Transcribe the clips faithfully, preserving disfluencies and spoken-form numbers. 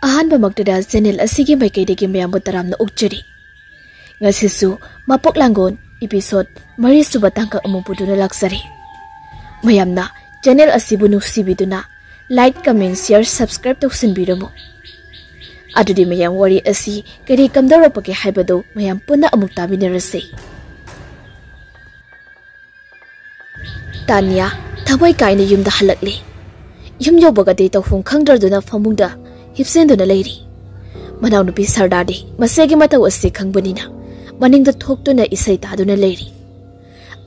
ꯑꯍꯥꯟꯕꯃꯛꯇꯗ channel ꯑꯁꯤꯒꯤ ꯃꯥꯏꯀꯩꯗꯒꯤ ꯃꯌꯥꯝꯕꯨ ꯇꯔꯥꯝꯅ ꯑꯣꯛꯆꯔꯤ꯫ ꯉꯁꯤꯁꯨ ꯃꯄꯣꯛ ꯂꯥꯡꯒꯣꯜ episode ꯃꯔꯤ ꯁꯨꯕ ꯇꯥꯡꯀꯛ ꯑꯃꯨꯛ ꯄꯨꯗꯨꯅ ꯂꯥꯛꯆꯔꯤ꯫ ꯃꯌꯥꯝꯅ ꯆꯦꯅꯦꯜ ꯑꯁꯤꯕꯨ ꯅꯨꯡꯁꯤꯕꯤꯗꯨꯅ like, comment, share, subscribe ꯇꯧꯁꯤꯟꯕꯤꯔꯝꯃꯨ꯫ ꯑꯗꯨꯗꯤ ꯃꯌꯥꯝ, ꯋꯥꯔꯤ ꯑꯁꯤ ꯀꯔꯤ ꯀꯝꯗꯧꯔꯛꯄꯒꯦ ꯍꯥꯏꯕꯗꯨ ꯃꯌꯥꯝ ꯄꯨꯟꯅ ꯑꯃꯨꯛ ꯇꯥꯃꯤꯟꯅꯔꯁꯤ꯫ ꯇꯥꯅꯤꯌꯥ ꯊꯃꯣꯏ ꯀꯥꯏꯅ ꯌꯨꯝꯗ ꯍꯜꯂꯛꯂꯦ꯫ ꯌꯨꯝ ꯌꯧꯕꯒꯗꯤ ꯇꯧꯐꯝ ꯈꯪꯗ꯭ꯔꯗꯨꯅ ꯐꯃꯨꯡꯗ ꯍꯤꯞꯆꯤꯟꯗꯨꯅ ꯂꯩꯔꯤ꯫ ꯃꯅꯥꯎꯅꯨꯄꯤ ꯁꯔꯗꯥꯗꯤ ꯃꯆꯦꯒꯤ ꯃꯇꯧ ꯑꯁꯤ ꯈꯪꯕꯅꯤꯅ ꯃꯅꯤꯡꯗ ꯊꯣꯛꯇꯨꯅ ꯏꯁꯩ ꯇꯥꯗꯨꯅ ꯂꯩꯔꯤ꯫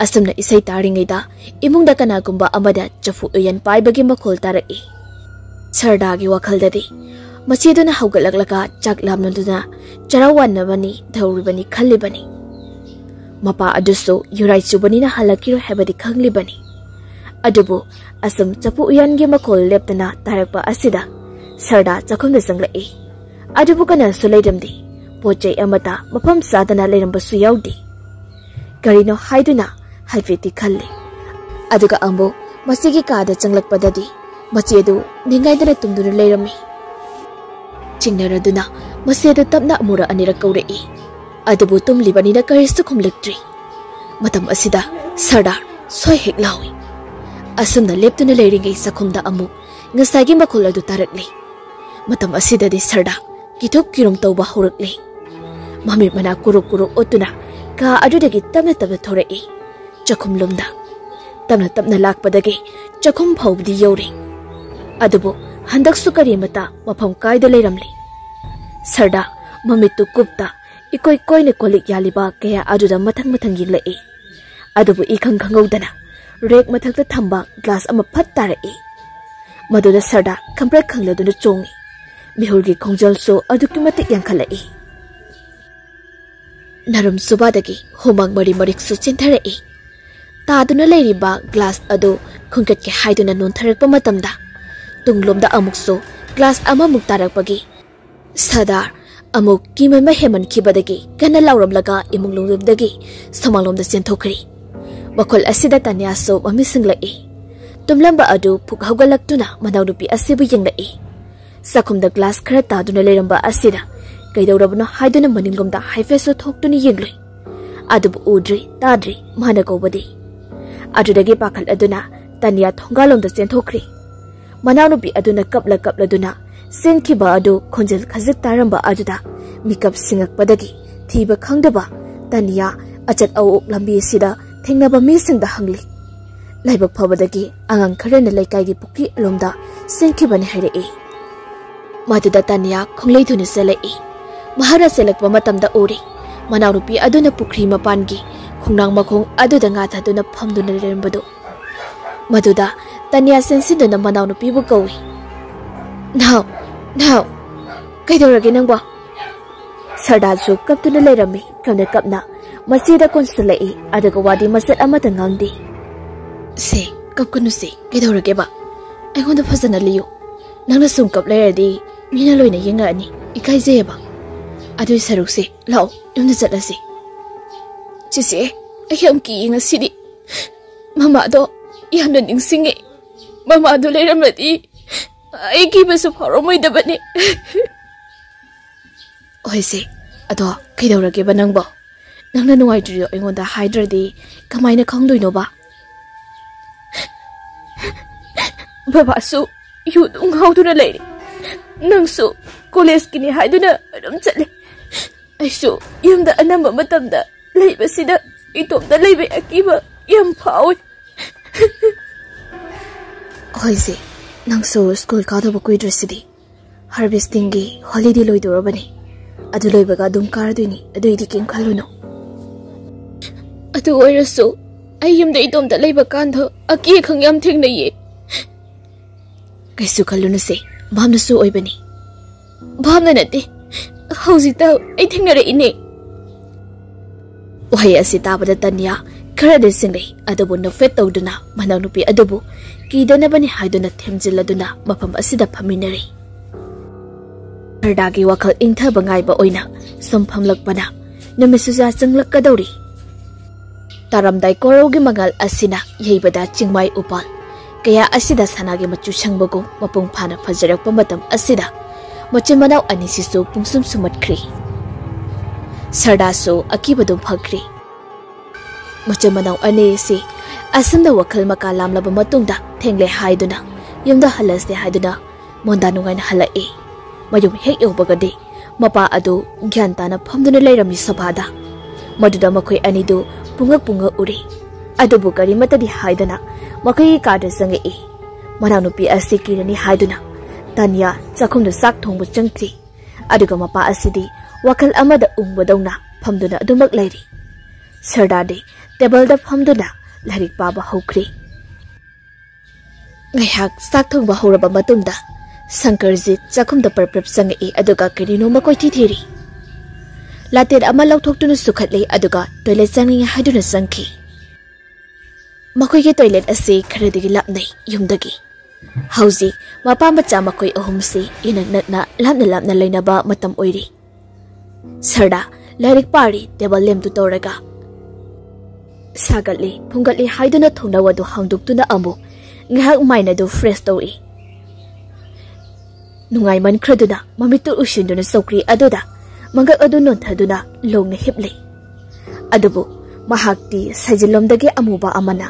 ꯑꯁꯨꯝꯅ ꯏꯁꯩ ꯇꯥꯔꯤꯉꯩꯗ ꯏꯃꯨꯡꯗ ꯀꯅꯥꯒꯨꯝꯕ ꯑꯃꯗ ꯆꯐꯨ ꯎꯌꯥꯟ ꯄꯥꯏꯕꯒꯤ ꯃꯈꯣꯜ ꯇꯥꯔꯛꯏ꯫ ꯁꯔꯗꯥꯒꯤ ꯋꯥꯈꯜꯗꯗꯤ ꯃꯆꯦꯗꯨꯅ ꯍꯧꯒꯠꯂꯛꯂꯒ ꯆꯥꯛ ꯂꯥꯝꯂꯗꯨꯅ ꯆꯔꯥ ꯋꯥꯟꯅꯕꯅꯤ ꯇꯧꯔꯤꯕꯅꯤ ꯈꯜꯂꯤꯕꯅꯤ꯫ ꯃꯄꯥ ꯑꯗꯨꯁꯨ ꯌꯨꯔꯥꯏ ꯆꯨꯕꯅꯤꯅ ꯍꯜꯂꯛꯈꯤꯔꯣꯏ ꯍꯥꯏꯕꯗꯤ ꯈꯪꯂꯤꯕꯅꯤ꯫ ꯑꯗꯨꯕꯨ ꯑꯁꯨꯝ ꯆꯐꯨ ꯎꯌꯥꯟꯒꯤ ꯃꯈꯣꯜ ꯂꯦꯞꯇꯅ ꯇꯥꯔꯛꯄ ꯑꯁꯤꯗ ꯁꯔꯗꯥ ꯆꯥꯛꯈꯨꯝꯗ ꯆꯪꯂꯛꯏ꯫ ꯑꯗꯨꯕꯨ ꯀꯅꯥꯁꯨ ꯂꯩꯔꯝꯗꯦ꯫ ꯄꯣꯠ ꯆꯩ ꯑꯃꯠꯇ ꯃꯐꯝ ꯆꯥꯗꯅ ꯂꯩꯔꯝꯕꯁꯨ ꯌꯥꯎꯗꯦ꯫ ꯀꯔꯤꯅꯣ ꯍꯥꯏꯗꯨꯅ ꯍꯥꯏꯐꯦꯠꯇꯤ ꯈꯜꯂꯤ꯫ ꯑꯗꯨꯒ ꯑꯃꯨꯛ ꯃꯆꯦꯒꯤ ꯀꯥꯗ ꯆꯪꯂꯛꯄꯗꯗꯤ ꯃꯆꯦꯗꯨ ꯅꯤꯡꯉꯥꯏꯗꯅ ꯇꯨꯝꯗꯨꯅ ꯂꯩꯔꯝꯃꯤ꯫ ꯆꯤꯡꯅꯔꯗꯨꯅ ꯃꯆꯦꯗꯨ ꯇꯞꯅ ꯑꯃꯨꯔꯛ ꯑꯅꯤꯔꯛ ꯀꯧꯔꯛꯏ꯫ ꯑꯗꯨꯕꯨ ꯇꯨꯝꯂꯤꯕꯅꯤꯅ ꯀꯔꯤꯁꯨ ꯈꯨꯝꯂꯛꯇ꯭ꯔꯤ꯫ ꯃꯇꯝ ꯑꯁꯤꯗ ꯁꯔꯗꯥꯔ ꯁꯣꯏ ꯍꯦꯛ ꯂꯥꯎꯏ꯫ ꯑꯁꯨꯝꯅ ꯂꯦꯞꯇꯨꯅ ꯂꯩꯔꯤꯉꯩ ꯆꯥꯛꯈꯨꯝꯗ ꯑꯃꯨꯛ ꯉꯁꯥꯏꯒꯤ ꯃꯈꯣꯜ ꯑꯗꯨ ꯇꯥꯔꯛꯂꯤ꯫ ꯃꯇꯝ ꯑꯁꯤꯗꯗꯤ ꯁꯔꯗꯥ ꯀꯤꯊꯣꯛ ꯀꯤꯔꯨꯝ ꯇꯧꯕ ꯍꯧꯔꯛꯂꯦ꯫ ꯃꯃꯤꯠ ꯃꯅꯥ ꯀꯨꯔꯨꯛ ꯀꯨꯔꯨꯛ ꯑꯣꯠꯇꯨꯅ ꯀꯥ ꯑꯗꯨꯗꯒꯤ ꯇꯞꯅ ꯇꯞꯅ ꯊꯣꯔꯛꯏ꯫ ꯆꯥꯛꯈꯨꯝꯂꯣꯝꯗ ꯇꯞꯅ ꯇꯞꯅ ꯂꯥꯛꯄꯗꯒꯤ ꯆꯥꯛꯈꯨꯝ ꯐꯥꯎꯕꯗꯤ ꯌꯧꯔꯦ꯫ ꯑꯗꯨꯕꯨ ꯍꯟꯗꯛꯁꯨ ꯀꯔꯤꯃꯇ ꯃꯐꯝ ꯀꯥꯏꯗ ꯂꯩꯔꯝꯂꯦ꯫ ꯁꯔꯗꯥ ꯃꯃꯤꯠꯇꯨ ꯀꯨꯞꯇ ꯏꯀꯣꯏ ꯀꯣꯏꯅ ꯀꯣꯜꯂꯤꯛ ꯌꯥꯜꯂꯤꯕ ꯀꯌꯥ ꯑꯗꯨꯗ ꯃꯊꯪ ꯃꯊꯪ ꯌꯦꯡꯂꯛꯏ꯫ ꯑꯗꯨꯕꯨ ꯏꯈꯪ ꯈꯪꯍꯧꯗꯅ ꯔꯦꯛ ꯃꯊꯛꯇ ꯊꯝꯕ ꯒ꯭ꯂꯥꯁ ꯑꯃ ꯐꯠ ꯇꯥꯔꯛꯏ꯫ ꯃꯗꯨꯗ ꯁꯔꯗꯥ ꯈꯪꯄ꯭ꯔꯦꯛ ꯈꯪꯂꯗꯨꯅ ꯆꯣꯡꯏ꯫ ꯃꯤꯍꯨꯜꯒꯤ ꯈꯣꯡꯖꯦꯜꯁꯨ ꯑꯗꯨꯛꯀꯤ ꯃꯇꯤꯛ ꯌꯥꯡꯈꯠꯂꯛꯏ꯫ ꯅꯔꯨꯝ ꯁꯨꯕꯥꯗꯒꯤ ꯍꯨꯃꯥꯡ ꯃꯔꯤ ꯃꯔꯤꯛꯁꯨ ꯆꯦꯟꯊꯔꯛꯏ꯫ ꯇꯥꯗꯨꯅ ꯂꯩꯔꯤꯕ ꯒ꯭ꯂꯥꯁ ꯑꯗꯨ ꯈꯨꯟꯒꯠꯀꯦ ꯍꯥꯏꯗꯨꯅ ꯅꯣꯟꯊꯔꯛꯄ ꯃꯇꯝꯗ ꯇꯨꯡꯂꯣꯝꯗ ꯑꯃꯨꯛꯁꯨ ꯒ꯭ꯂꯥꯁ ꯑꯃꯃꯨꯛ ꯇꯥꯔꯛꯄꯒꯤ ꯁꯔꯗꯥꯔ ꯑꯃꯨꯛ ꯀꯤꯃꯟꯕ ꯍꯦꯟꯃꯟꯈꯤꯕꯗꯒꯤ ꯀꯟꯅ ꯂꯥꯎꯔꯝꯂꯒ ꯏꯃꯨꯡ ꯂꯣꯝꯗꯒꯤ ꯁꯨꯃꯥꯡꯂꯣꯝꯗ ꯆꯦꯟꯊꯣꯛꯈ꯭ꯔꯦ꯫ ꯃꯈꯣꯜ ꯑꯁꯤꯗ ꯇꯥꯅꯤꯌꯥꯁꯨ ꯃꯃꯤꯠ ꯁꯤꯡꯂꯛꯏ꯫ ꯇꯨꯝꯂꯝꯕ ꯑꯗꯨ ꯐꯨꯛ ꯍꯧꯒꯠꯂꯛꯇꯨꯅ ꯃꯅꯥꯎꯅꯨꯄꯤ ꯑꯁꯤꯕꯨ ꯌꯦꯡꯂꯛꯏ꯫ ꯆꯥꯛꯈꯨꯝꯗ ꯒ꯭ꯂꯥꯁ ꯈꯔ ꯇꯥꯗꯨꯅ ꯂꯩꯔꯝꯕ ꯑꯁꯤꯗ ꯀꯩꯗꯧꯔꯕꯅꯣ ꯍꯥꯏꯗꯨꯅ ꯃꯅꯤꯡꯂꯣꯝꯗ ꯍꯥꯏꯐꯦꯠꯁꯨ ꯊꯣꯛꯇꯨꯅ ꯌꯦꯡꯂꯨꯏ꯫ ꯑꯗꯨꯕꯨ ꯎꯗ꯭ꯔꯤ, ꯇꯥꯗ꯭ꯔꯤ ꯃꯥꯅ ꯀꯧꯕꯗꯤ꯫ ꯑꯗꯨꯗꯒꯤ ꯄꯥꯈꯠꯂꯗꯨꯅ ꯇꯥꯅꯤꯌꯥ ꯊꯣꯡꯒꯥꯜꯂꯣꯝꯗ ꯆꯦꯟꯊꯣꯛꯈ꯭ꯔꯦ꯫ ꯃꯅꯥꯎꯅꯨꯄꯤ ꯑꯗꯨꯅ ꯀꯞꯂ ꯀꯞꯂꯗꯨꯅ ꯆꯦꯟꯈꯤꯕ ꯑꯗꯨ ꯈꯣꯟꯖꯦꯜ ꯈꯖꯤꯛ ꯇꯥꯔꯝꯕ ꯑꯗꯨꯗ ꯃꯤꯀꯞ ꯁꯤꯡꯉꯛꯄꯗꯒꯤ ꯊꯤꯕ ꯈꯪꯗꯕ ꯇꯥꯅꯤꯌꯥ ꯑꯆꯠ ꯑꯋꯣꯛ ꯂꯝꯕꯤ ꯑꯁꯤꯗ ꯊꯦꯡꯅꯕ ꯃꯤꯁꯤꯡꯗ ꯍꯪꯂꯤ꯫ ꯂꯥꯏꯕꯛ ꯐꯕꯗꯒꯤ ꯑꯉꯥꯡ ꯈꯔꯅ ꯂꯩꯀꯥꯏꯒꯤ ꯄꯨꯈ꯭ꯔꯤ ꯑꯂꯣꯝꯗ ꯆꯦꯟꯈꯤꯕꯅꯤ ꯍꯥꯏꯔꯛꯏ꯫ ꯃꯗꯨꯗ ꯇꯥꯅꯤꯌꯥ ꯈꯣꯡꯂꯩ ꯊꯨꯅ ꯆꯦꯜꯂꯛꯏ꯫ ꯃꯍꯥꯛꯅ ꯆꯦꯜꯂꯛꯄ ꯃꯇꯝꯗ ꯎꯔꯦ, ꯃꯅꯥꯎꯅꯨꯄꯤ ꯑꯗꯨꯅ ꯄꯨꯈ꯭ꯔꯤ ꯃꯄꯥꯟꯒꯤ ꯈꯣꯡꯅꯥꯡ ꯃꯈꯣꯡ ꯑꯗꯨꯗ ꯉꯥ ꯊꯥꯗꯨꯅ ꯐꯝꯗꯨꯅ ꯂꯩꯔꯝꯕꯗꯨ꯫ ꯃꯗꯨꯗ ꯇꯥꯅꯤꯌꯥ ꯆꯦꯟꯁꯤꯟꯗꯨꯅ ꯃꯅꯥꯎꯅꯨꯄꯤꯕꯨ ꯀꯧꯏ꯫ "ꯅꯥꯎ, ꯅꯥꯎ, ꯀꯩꯗꯧꯔꯒꯦ ꯅꯪꯕꯣ?" ꯁꯔꯗꯥꯁꯨ ꯀꯞꯇꯨꯅ ꯂꯩꯔꯝꯃꯤ, ꯀꯞꯅ ꯀꯞꯅ ꯃꯆꯦꯗ ꯀꯣꯟꯁꯤꯜꯂꯛꯏ, ꯑꯗꯨꯒ ꯋꯥꯗꯤ ꯃꯆꯦꯠ ꯑꯃꯠꯇ ꯉꯥꯡꯗꯦ꯫ "ꯁꯦ, ꯀꯞꯀꯅꯨꯁꯦ, ꯀꯩꯗꯧꯔꯒꯦꯕ? ꯑꯩꯉꯣꯟꯗ ꯐꯖꯅ ꯂꯤꯌꯨ꯫ ꯅꯪꯅ ꯁꯨꯝ ꯀꯞ ꯂꯩꯔꯗꯤ ꯃꯤꯅ ꯂꯣꯏꯅ ꯌꯦꯡꯉꯛꯑꯅꯤ, ꯏꯀꯥꯏꯖꯩꯌꯦꯕ꯫ ꯑꯗꯨꯏ ꯁꯔꯨꯛꯁꯦ, ꯂꯥꯛꯑꯣ, ꯌꯨꯝꯗ ꯆꯠꯂꯁꯤ꯫" "ꯆꯦꯆꯦ, ꯑꯩ ꯌꯥꯝ ꯀꯤꯌꯦ ꯉꯁꯤꯗꯤ꯫ ꯃꯃꯥꯗꯣ ꯌꯥꯝꯅ ꯅꯤꯡꯁꯤꯡꯉꯦ꯫ ꯃꯃꯥꯗꯣ ꯂꯩꯔꯝꯃꯗꯤ ꯑꯩ ꯀꯤꯕꯁꯨ ꯐꯥꯎꯔꯝꯃꯣꯏꯗꯕꯅꯤ꯫" "ꯍꯣꯏꯁꯦ, ꯑꯗꯣ ꯀꯩꯗꯧꯔꯒꯦꯕ ꯅꯪꯕꯣ? ꯅꯪꯅ ꯅꯨꯡꯉꯥꯏꯇ꯭ꯔꯤꯗꯣ ꯑꯩꯉꯣꯟꯗ ꯍꯥꯏꯗ꯭ꯔꯗꯤ ꯀꯃꯥꯏꯅ ꯈꯪꯗꯣꯏꯅꯣꯕ?" "ꯕꯕꯥꯁꯨ ꯌꯨ ꯑꯗꯨꯝ ꯉꯥꯎꯗꯨꯅ ꯂꯩꯔꯤ꯫ ꯅꯪꯁꯨ ꯀꯣꯂꯦꯖꯀꯤꯅꯤ ꯍꯥꯏꯗꯨꯅ ꯑꯗꯨꯝ ꯆꯠꯂꯦ꯫ ꯑꯩꯁꯨ ꯌꯨꯝꯗ ꯑꯅꯝꯕ ꯃꯇꯝꯗ ꯂꯩꯕꯁꯤꯗ ꯏꯇꯣꯝꯇ ꯂꯩꯕꯩ ꯑꯀꯤꯕ ꯌꯥꯝ ꯐꯥꯎꯏ꯫" "ꯍꯣꯏꯁꯦ, ꯅꯪꯁꯨ ꯁ꯭ꯀꯨꯜ ꯀꯥꯗꯧꯕ ꯀꯨꯏꯗ꯭ꯔꯁꯤꯗꯤ꯫ ꯍꯥꯔꯚꯦꯁꯇꯤꯡꯒꯤ ꯍꯣꯂꯤꯗꯦ ꯂꯣꯏꯗꯧꯔꯕꯅꯤ꯫ ꯑꯗꯨ ꯂꯣꯏꯕꯒ ꯑꯗꯨꯝ ꯀꯥꯔꯗꯣꯏꯅꯤ, ꯑꯗꯨꯏꯗꯤ ꯀꯩꯝ ꯈꯜꯂꯨꯅꯨ꯫" "ꯑꯗꯨ ꯑꯣꯏꯔꯁꯨ ꯑꯩ ꯌꯨꯝꯗ ꯏꯇꯣꯝꯇ ꯂꯩꯕ ꯀꯥꯟꯗ ꯑꯀꯤ ꯑꯈꯪ ꯌꯥꯝ ꯊꯦꯡꯅꯩꯌꯦ꯫" "ꯀꯩꯁꯨ ꯈꯜꯂꯨꯅꯨꯁꯦ, ꯚꯥꯞꯅꯁꯨ ꯑꯣꯏꯕꯅꯤ꯫" "ꯚꯥꯞꯅ ꯅꯠꯇꯦ, ꯍꯧꯖꯤꯛꯇ ꯑꯩ ꯊꯦꯡꯅꯔꯛꯏꯅꯦ꯫" ꯋꯥꯍꯩ ꯑꯁꯤ ꯇꯥꯕꯗ ꯇꯟꯌꯥ ꯈꯔꯗꯤ ꯁꯤꯡꯂꯩ, ꯑꯗꯨꯕꯨ ꯅꯣꯛꯐꯦꯠ ꯇꯧꯗꯨꯅ ꯃꯅꯥꯎꯅꯨꯄꯤ ꯑꯗꯨꯕꯨ ꯀꯤꯗꯅꯕꯅꯤ ꯍꯥꯏꯗꯨꯅ ꯊꯦꯝꯖꯤꯜꯂꯗꯨꯅ ꯃꯐꯝ ꯑꯁꯤꯗ ꯐꯝꯃꯤꯟꯅꯔꯤ꯫ ꯍꯔꯗꯥꯒꯤ ꯋꯥꯈꯜ ꯏꯪꯊꯕ ꯉꯥꯏꯕ ꯑꯣꯏꯅ ꯁꯨꯝ ꯐꯝꯂꯛꯄꯅ ꯅꯨꯃꯤꯠꯁꯨ ꯌꯥꯆꯪꯂꯛꯀꯗꯧꯔꯤ꯫ ꯇꯥꯔꯝꯗꯥꯏ ꯀꯣꯔꯧꯒꯤ ꯃꯉꯥꯜ ꯑꯁꯤꯅ ꯌꯩꯕꯗ ꯆꯤꯡꯃꯥꯏ ꯎꯄꯥꯜ ꯀꯌꯥ ꯑꯁꯤꯗ ꯁꯅꯥꯒꯤ ꯃꯆꯨ ꯁꯪꯕꯒꯨꯝ ꯃꯄꯨꯡ ꯐꯥꯅ ꯐꯖꯔꯛꯄ ꯃꯇꯝ ꯑꯁꯤꯗ, ꯃꯆꯤꯟ ꯃꯅꯥꯎ ꯑꯅꯤꯁꯤꯁꯨ ꯄꯨꯡꯁꯨꯝ ꯁꯨꯝꯃꯠꯈ꯭ꯔꯦ꯫ ꯁꯔꯗꯥꯁꯨ ꯑꯀꯤꯕꯗꯨꯝ ꯐꯈ꯭ꯔꯦ꯫ ꯃꯆꯤꯟ ꯃꯅꯥꯎ ꯑꯅꯤ ꯑꯁꯤ ꯑꯁꯨꯝꯅ ꯋꯥꯈꯜ ꯃꯀꯥ ꯂꯥꯝꯂꯕ ꯃꯇꯨꯡꯗ, ꯊꯦꯡꯂꯦ ꯍꯥꯏꯗꯨꯅ ꯌꯨꯝꯗ ꯍꯜꯂꯁꯦ ꯍꯥꯏꯗꯨꯅ ꯃꯣꯟꯗꯥ ꯅꯨꯡꯉꯥꯏꯅ ꯍꯜꯂꯛꯏ꯫ ꯃꯌꯨꯝ ꯍꯦꯛ ꯌꯧꯕꯒꯗꯤ, ꯃꯄꯥ ꯑꯗꯨ ꯒ꯭ꯌꯥꯟ ꯇꯥꯅ ꯐꯝꯗꯨꯅ ꯂꯩꯔꯝꯃꯤ ꯁꯣꯐꯥꯗ꯫ ꯃꯗꯨꯗ ꯃꯈꯣꯏ ꯑꯅꯤꯗꯨ ꯄꯨꯡꯉꯛ ꯄꯨꯡꯉꯛ ꯎꯔꯤ꯫ ꯑꯗꯨꯕꯨ ꯀꯔꯤꯃꯠꯇꯗꯤ ꯍꯥꯏꯗꯅ ꯃꯈꯣꯏꯒꯤ ꯀꯥꯗ ꯆꯪꯉꯛꯏ꯫ ꯃꯅꯥꯎꯅꯨꯄꯤ ꯑꯁꯤ ꯀꯤꯔꯅꯤ ꯍꯥꯏꯗꯨꯅ ꯇꯥꯅꯤꯌꯥ ꯆꯥꯛꯈꯨꯝꯗ ꯆꯥꯛ ꯊꯣꯡꯕ ꯆꯪꯈ꯭ꯔꯤ꯫ ꯑꯗꯨꯒ ꯃꯄꯥ ꯑꯁꯤꯗꯤ ꯋꯥꯈꯜ ꯑꯃꯗ ꯎꯪꯕꯗꯧꯅ ꯐꯝꯗꯨꯅ ꯑꯗꯨꯃꯛ ꯂꯩꯔꯤ꯫ ꯁꯔꯗꯥꯗꯤ ꯇꯦꯕꯜꯗ ꯐꯝꯗꯨꯅ ꯂꯥꯏꯔꯤꯛ ꯄꯥꯕ ꯍꯧꯈ꯭ꯔꯦ꯫ ꯉꯥꯏꯍꯥꯛ ꯆꯥꯛ ꯊꯣꯡꯕ ꯍꯧꯔꯕ ꯃꯇꯨꯡꯗ, ꯁꯪꯀꯔꯖꯤꯠ ꯆꯥꯛꯈꯨꯝꯗ ꯄꯔꯞ ꯄꯔꯞ ꯆꯪꯉꯛꯏ, ꯑꯗꯨꯒ ꯀꯔꯤꯅꯣꯃ ꯀꯣꯏꯊꯤ ꯊꯤꯔꯤ꯫ ꯂꯥꯇꯦꯟ ꯑꯃ ꯂꯧꯊꯣꯛꯇꯨꯅ ꯆꯨꯈꯠꯂꯤ, ꯑꯗꯨꯒ ꯇꯣꯏꯂꯦꯠ ꯆꯪꯅꯤꯡꯉꯦ ꯍꯥꯏꯗꯨꯅ ꯆꯪꯈꯤ꯫ ꯃꯈꯣꯏꯒꯤ ꯇꯣꯏꯂꯦꯠ ꯑꯁꯤ ꯈꯔꯗꯒꯤ ꯂꯥꯞꯅꯩ ꯌꯨꯝꯗꯒꯤ꯫ ꯍꯧꯖꯤꯛ ꯃꯄꯥ ꯃꯆꯥ ꯃꯈꯣꯏ ꯑꯍꯨꯝꯁꯤ ꯏꯅꯛ ꯅꯛꯅ, ꯂꯥꯞꯅ ꯂꯥꯞꯅ ꯂꯩꯅꯕ ꯃꯇꯝ ꯑꯣꯏꯔꯤ꯫ ꯁꯔꯗꯥ ꯂꯥꯏꯔꯤꯛ ꯄꯥꯔꯤ, ꯇꯦꯕꯜ ꯂꯦꯝꯗꯨ ꯇꯧꯔꯒ꯫ ꯁꯥꯒꯠꯂꯤ, ꯐꯨꯡꯒꯠꯂꯤ ꯍꯥꯏꯗꯨꯅ ꯊꯣꯡꯅꯥꯎ ꯑꯗꯨ ꯍꯥꯡꯗꯣꯛꯇꯨꯅ ꯑꯃꯨꯛ ꯉꯥꯏꯍꯥꯛ ꯃꯥꯏꯟ ꯑꯗꯨ ꯐ꯭ꯔꯦꯁ ꯇꯧꯏ꯫ ꯅꯨꯡꯉꯥꯏꯃꯟꯈ꯭ꯔꯗꯨꯅ ꯃꯃꯤꯠꯇꯨ ꯎꯏꯁꯤꯟꯗꯨꯅ ꯆꯧꯀ꯭ꯔꯤ ꯑꯗꯨꯗ ꯃꯪꯒꯛ ꯑꯗꯨ ꯅꯣꯟꯊꯗꯨꯅ ꯂꯣꯡꯅ ꯍꯤꯞꯂꯤ꯫ ꯑꯗꯨꯕꯨ ꯃꯍꯥꯛꯇꯤ ꯁꯥꯏꯖꯤꯟꯂꯣꯝꯗꯒꯤ ꯑꯃꯨꯕ ꯑꯃꯅ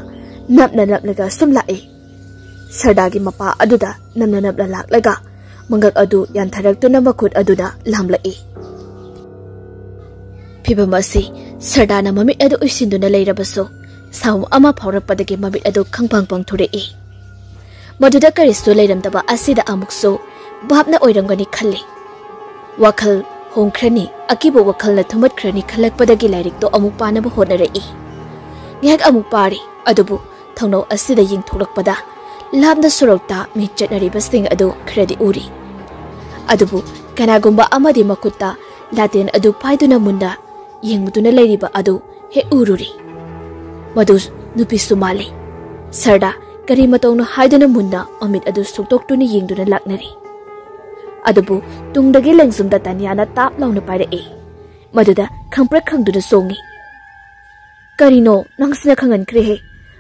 ꯅꯞꯅ ꯅꯞꯂꯒ ꯁꯨꯝ ꯂꯥꯛꯏ꯫ ꯁꯔꯗꯥꯒꯤ ꯃꯄꯥ ꯑꯗꯨꯗ ꯅꯝꯅ ꯅꯞꯅ ꯂꯥꯛꯂꯒ ꯃꯪꯒꯛ ꯑꯗꯨ ꯌꯥꯟꯊꯔꯛꯇꯨꯅ ꯃꯈꯨꯠ ꯑꯗꯨꯗ ꯂꯥꯝꯂꯛꯏ꯫ ꯐꯤꯚꯝ ꯑꯁꯤ ꯁꯔꯗꯥꯅ ꯃꯃꯤꯠ ꯑꯗꯨ ꯎꯏꯁꯤꯟꯗꯨꯅ ꯂꯩꯔꯕꯁꯨ, ꯁꯥꯎꯝ ꯑꯃ ꯐꯥꯎꯔꯛꯄꯗꯒꯤ ꯃꯃꯤꯠ ꯑꯗꯨ ꯈꯪꯄꯥꯡ ꯄꯥꯡꯊꯣꯔꯛꯏ꯫ ꯃꯗꯨꯗ ꯀꯔꯤꯁꯨ ꯂꯩꯔꯝꯗꯕ ꯑꯁꯤꯗ ꯑꯃꯨꯛꯁꯨ ꯚꯥꯞꯅ ꯑꯣꯏꯔꯝꯒꯅꯤ ꯈꯜꯂꯤ꯫ ꯋꯥꯈꯜ ꯍꯣꯡꯈ꯭ꯔꯅꯤ, ꯑꯀꯤꯕ ꯋꯥꯈꯜꯅ ꯊꯨꯝꯃꯠꯈ꯭ꯔꯅꯤ ꯈꯜꯂꯛꯄꯗꯒꯤ ꯂꯥꯏꯔꯤꯛꯇꯣ ꯑꯃꯨꯛ ꯄꯥꯅꯕ ꯍꯣꯠꯅꯔꯛꯏ꯫ ꯉꯥꯏꯍꯥꯛ ꯑꯃꯨꯛ ꯄꯥꯔꯤ, ꯑꯗꯨꯕꯨ ꯊꯣꯡꯅꯥꯎ ꯑꯁꯤꯗ ꯌꯦꯡꯊꯣꯛꯂꯛꯄꯗ ꯂꯥꯞꯅ ꯁꯣꯔꯣꯛꯇ ꯃꯤ ꯆꯠꯅꯔꯤꯕꯁꯤꯡ ꯑꯗꯨ ꯈꯔꯗꯤ ꯎꯔꯤ꯫ ꯑꯗꯨꯕꯨ ꯀꯅꯥꯒꯨꯝꯕ ꯑꯃꯗꯤ ꯃꯈꯨꯠꯇ ꯂꯥꯇꯦꯟ ꯑꯗꯨ ꯄꯥꯏꯗꯨꯅ ꯃꯨꯟꯅ ꯌꯦꯡꯗꯨꯅ ꯂꯩꯔꯤꯕ ꯑꯗꯨ ꯍꯦꯛ ꯎꯔꯨꯔꯤ꯫ ꯃꯗꯨ ꯅꯨꯄꯤꯁꯨ ꯃꯥꯜꯂꯤ꯫ ꯁꯔꯗꯥ ꯀꯔꯤ ꯃꯇꯧꯅꯣ ꯍꯥꯏꯗꯨꯅ ꯃꯨꯟꯅ ꯃꯃꯤꯠ ꯑꯗꯨ ꯁꯨꯛꯇꯣꯛꯇꯨꯅ ꯌꯦꯡꯗꯨꯅ ꯂꯥꯛꯅꯔꯤ꯫ ꯑꯗꯨꯕꯨ ꯇꯨꯡꯗꯒꯤ ꯂꯦꯡꯖꯨꯝꯗ ꯇꯥꯅꯤꯌꯥꯅ ꯇꯥꯞ ꯂꯥꯎꯅ ꯄꯥꯏꯔꯛꯏ꯫ ꯃꯗꯨꯗ ꯈꯪꯄ꯭ꯔꯦꯛ ꯈꯪꯗꯨꯅ ꯆꯣꯡꯉꯤ꯫ "ꯀꯔꯤꯅꯣ, ꯅꯪꯁꯤꯅ ꯈꯪꯍꯟꯈ꯭ꯔꯦꯍꯦ꯫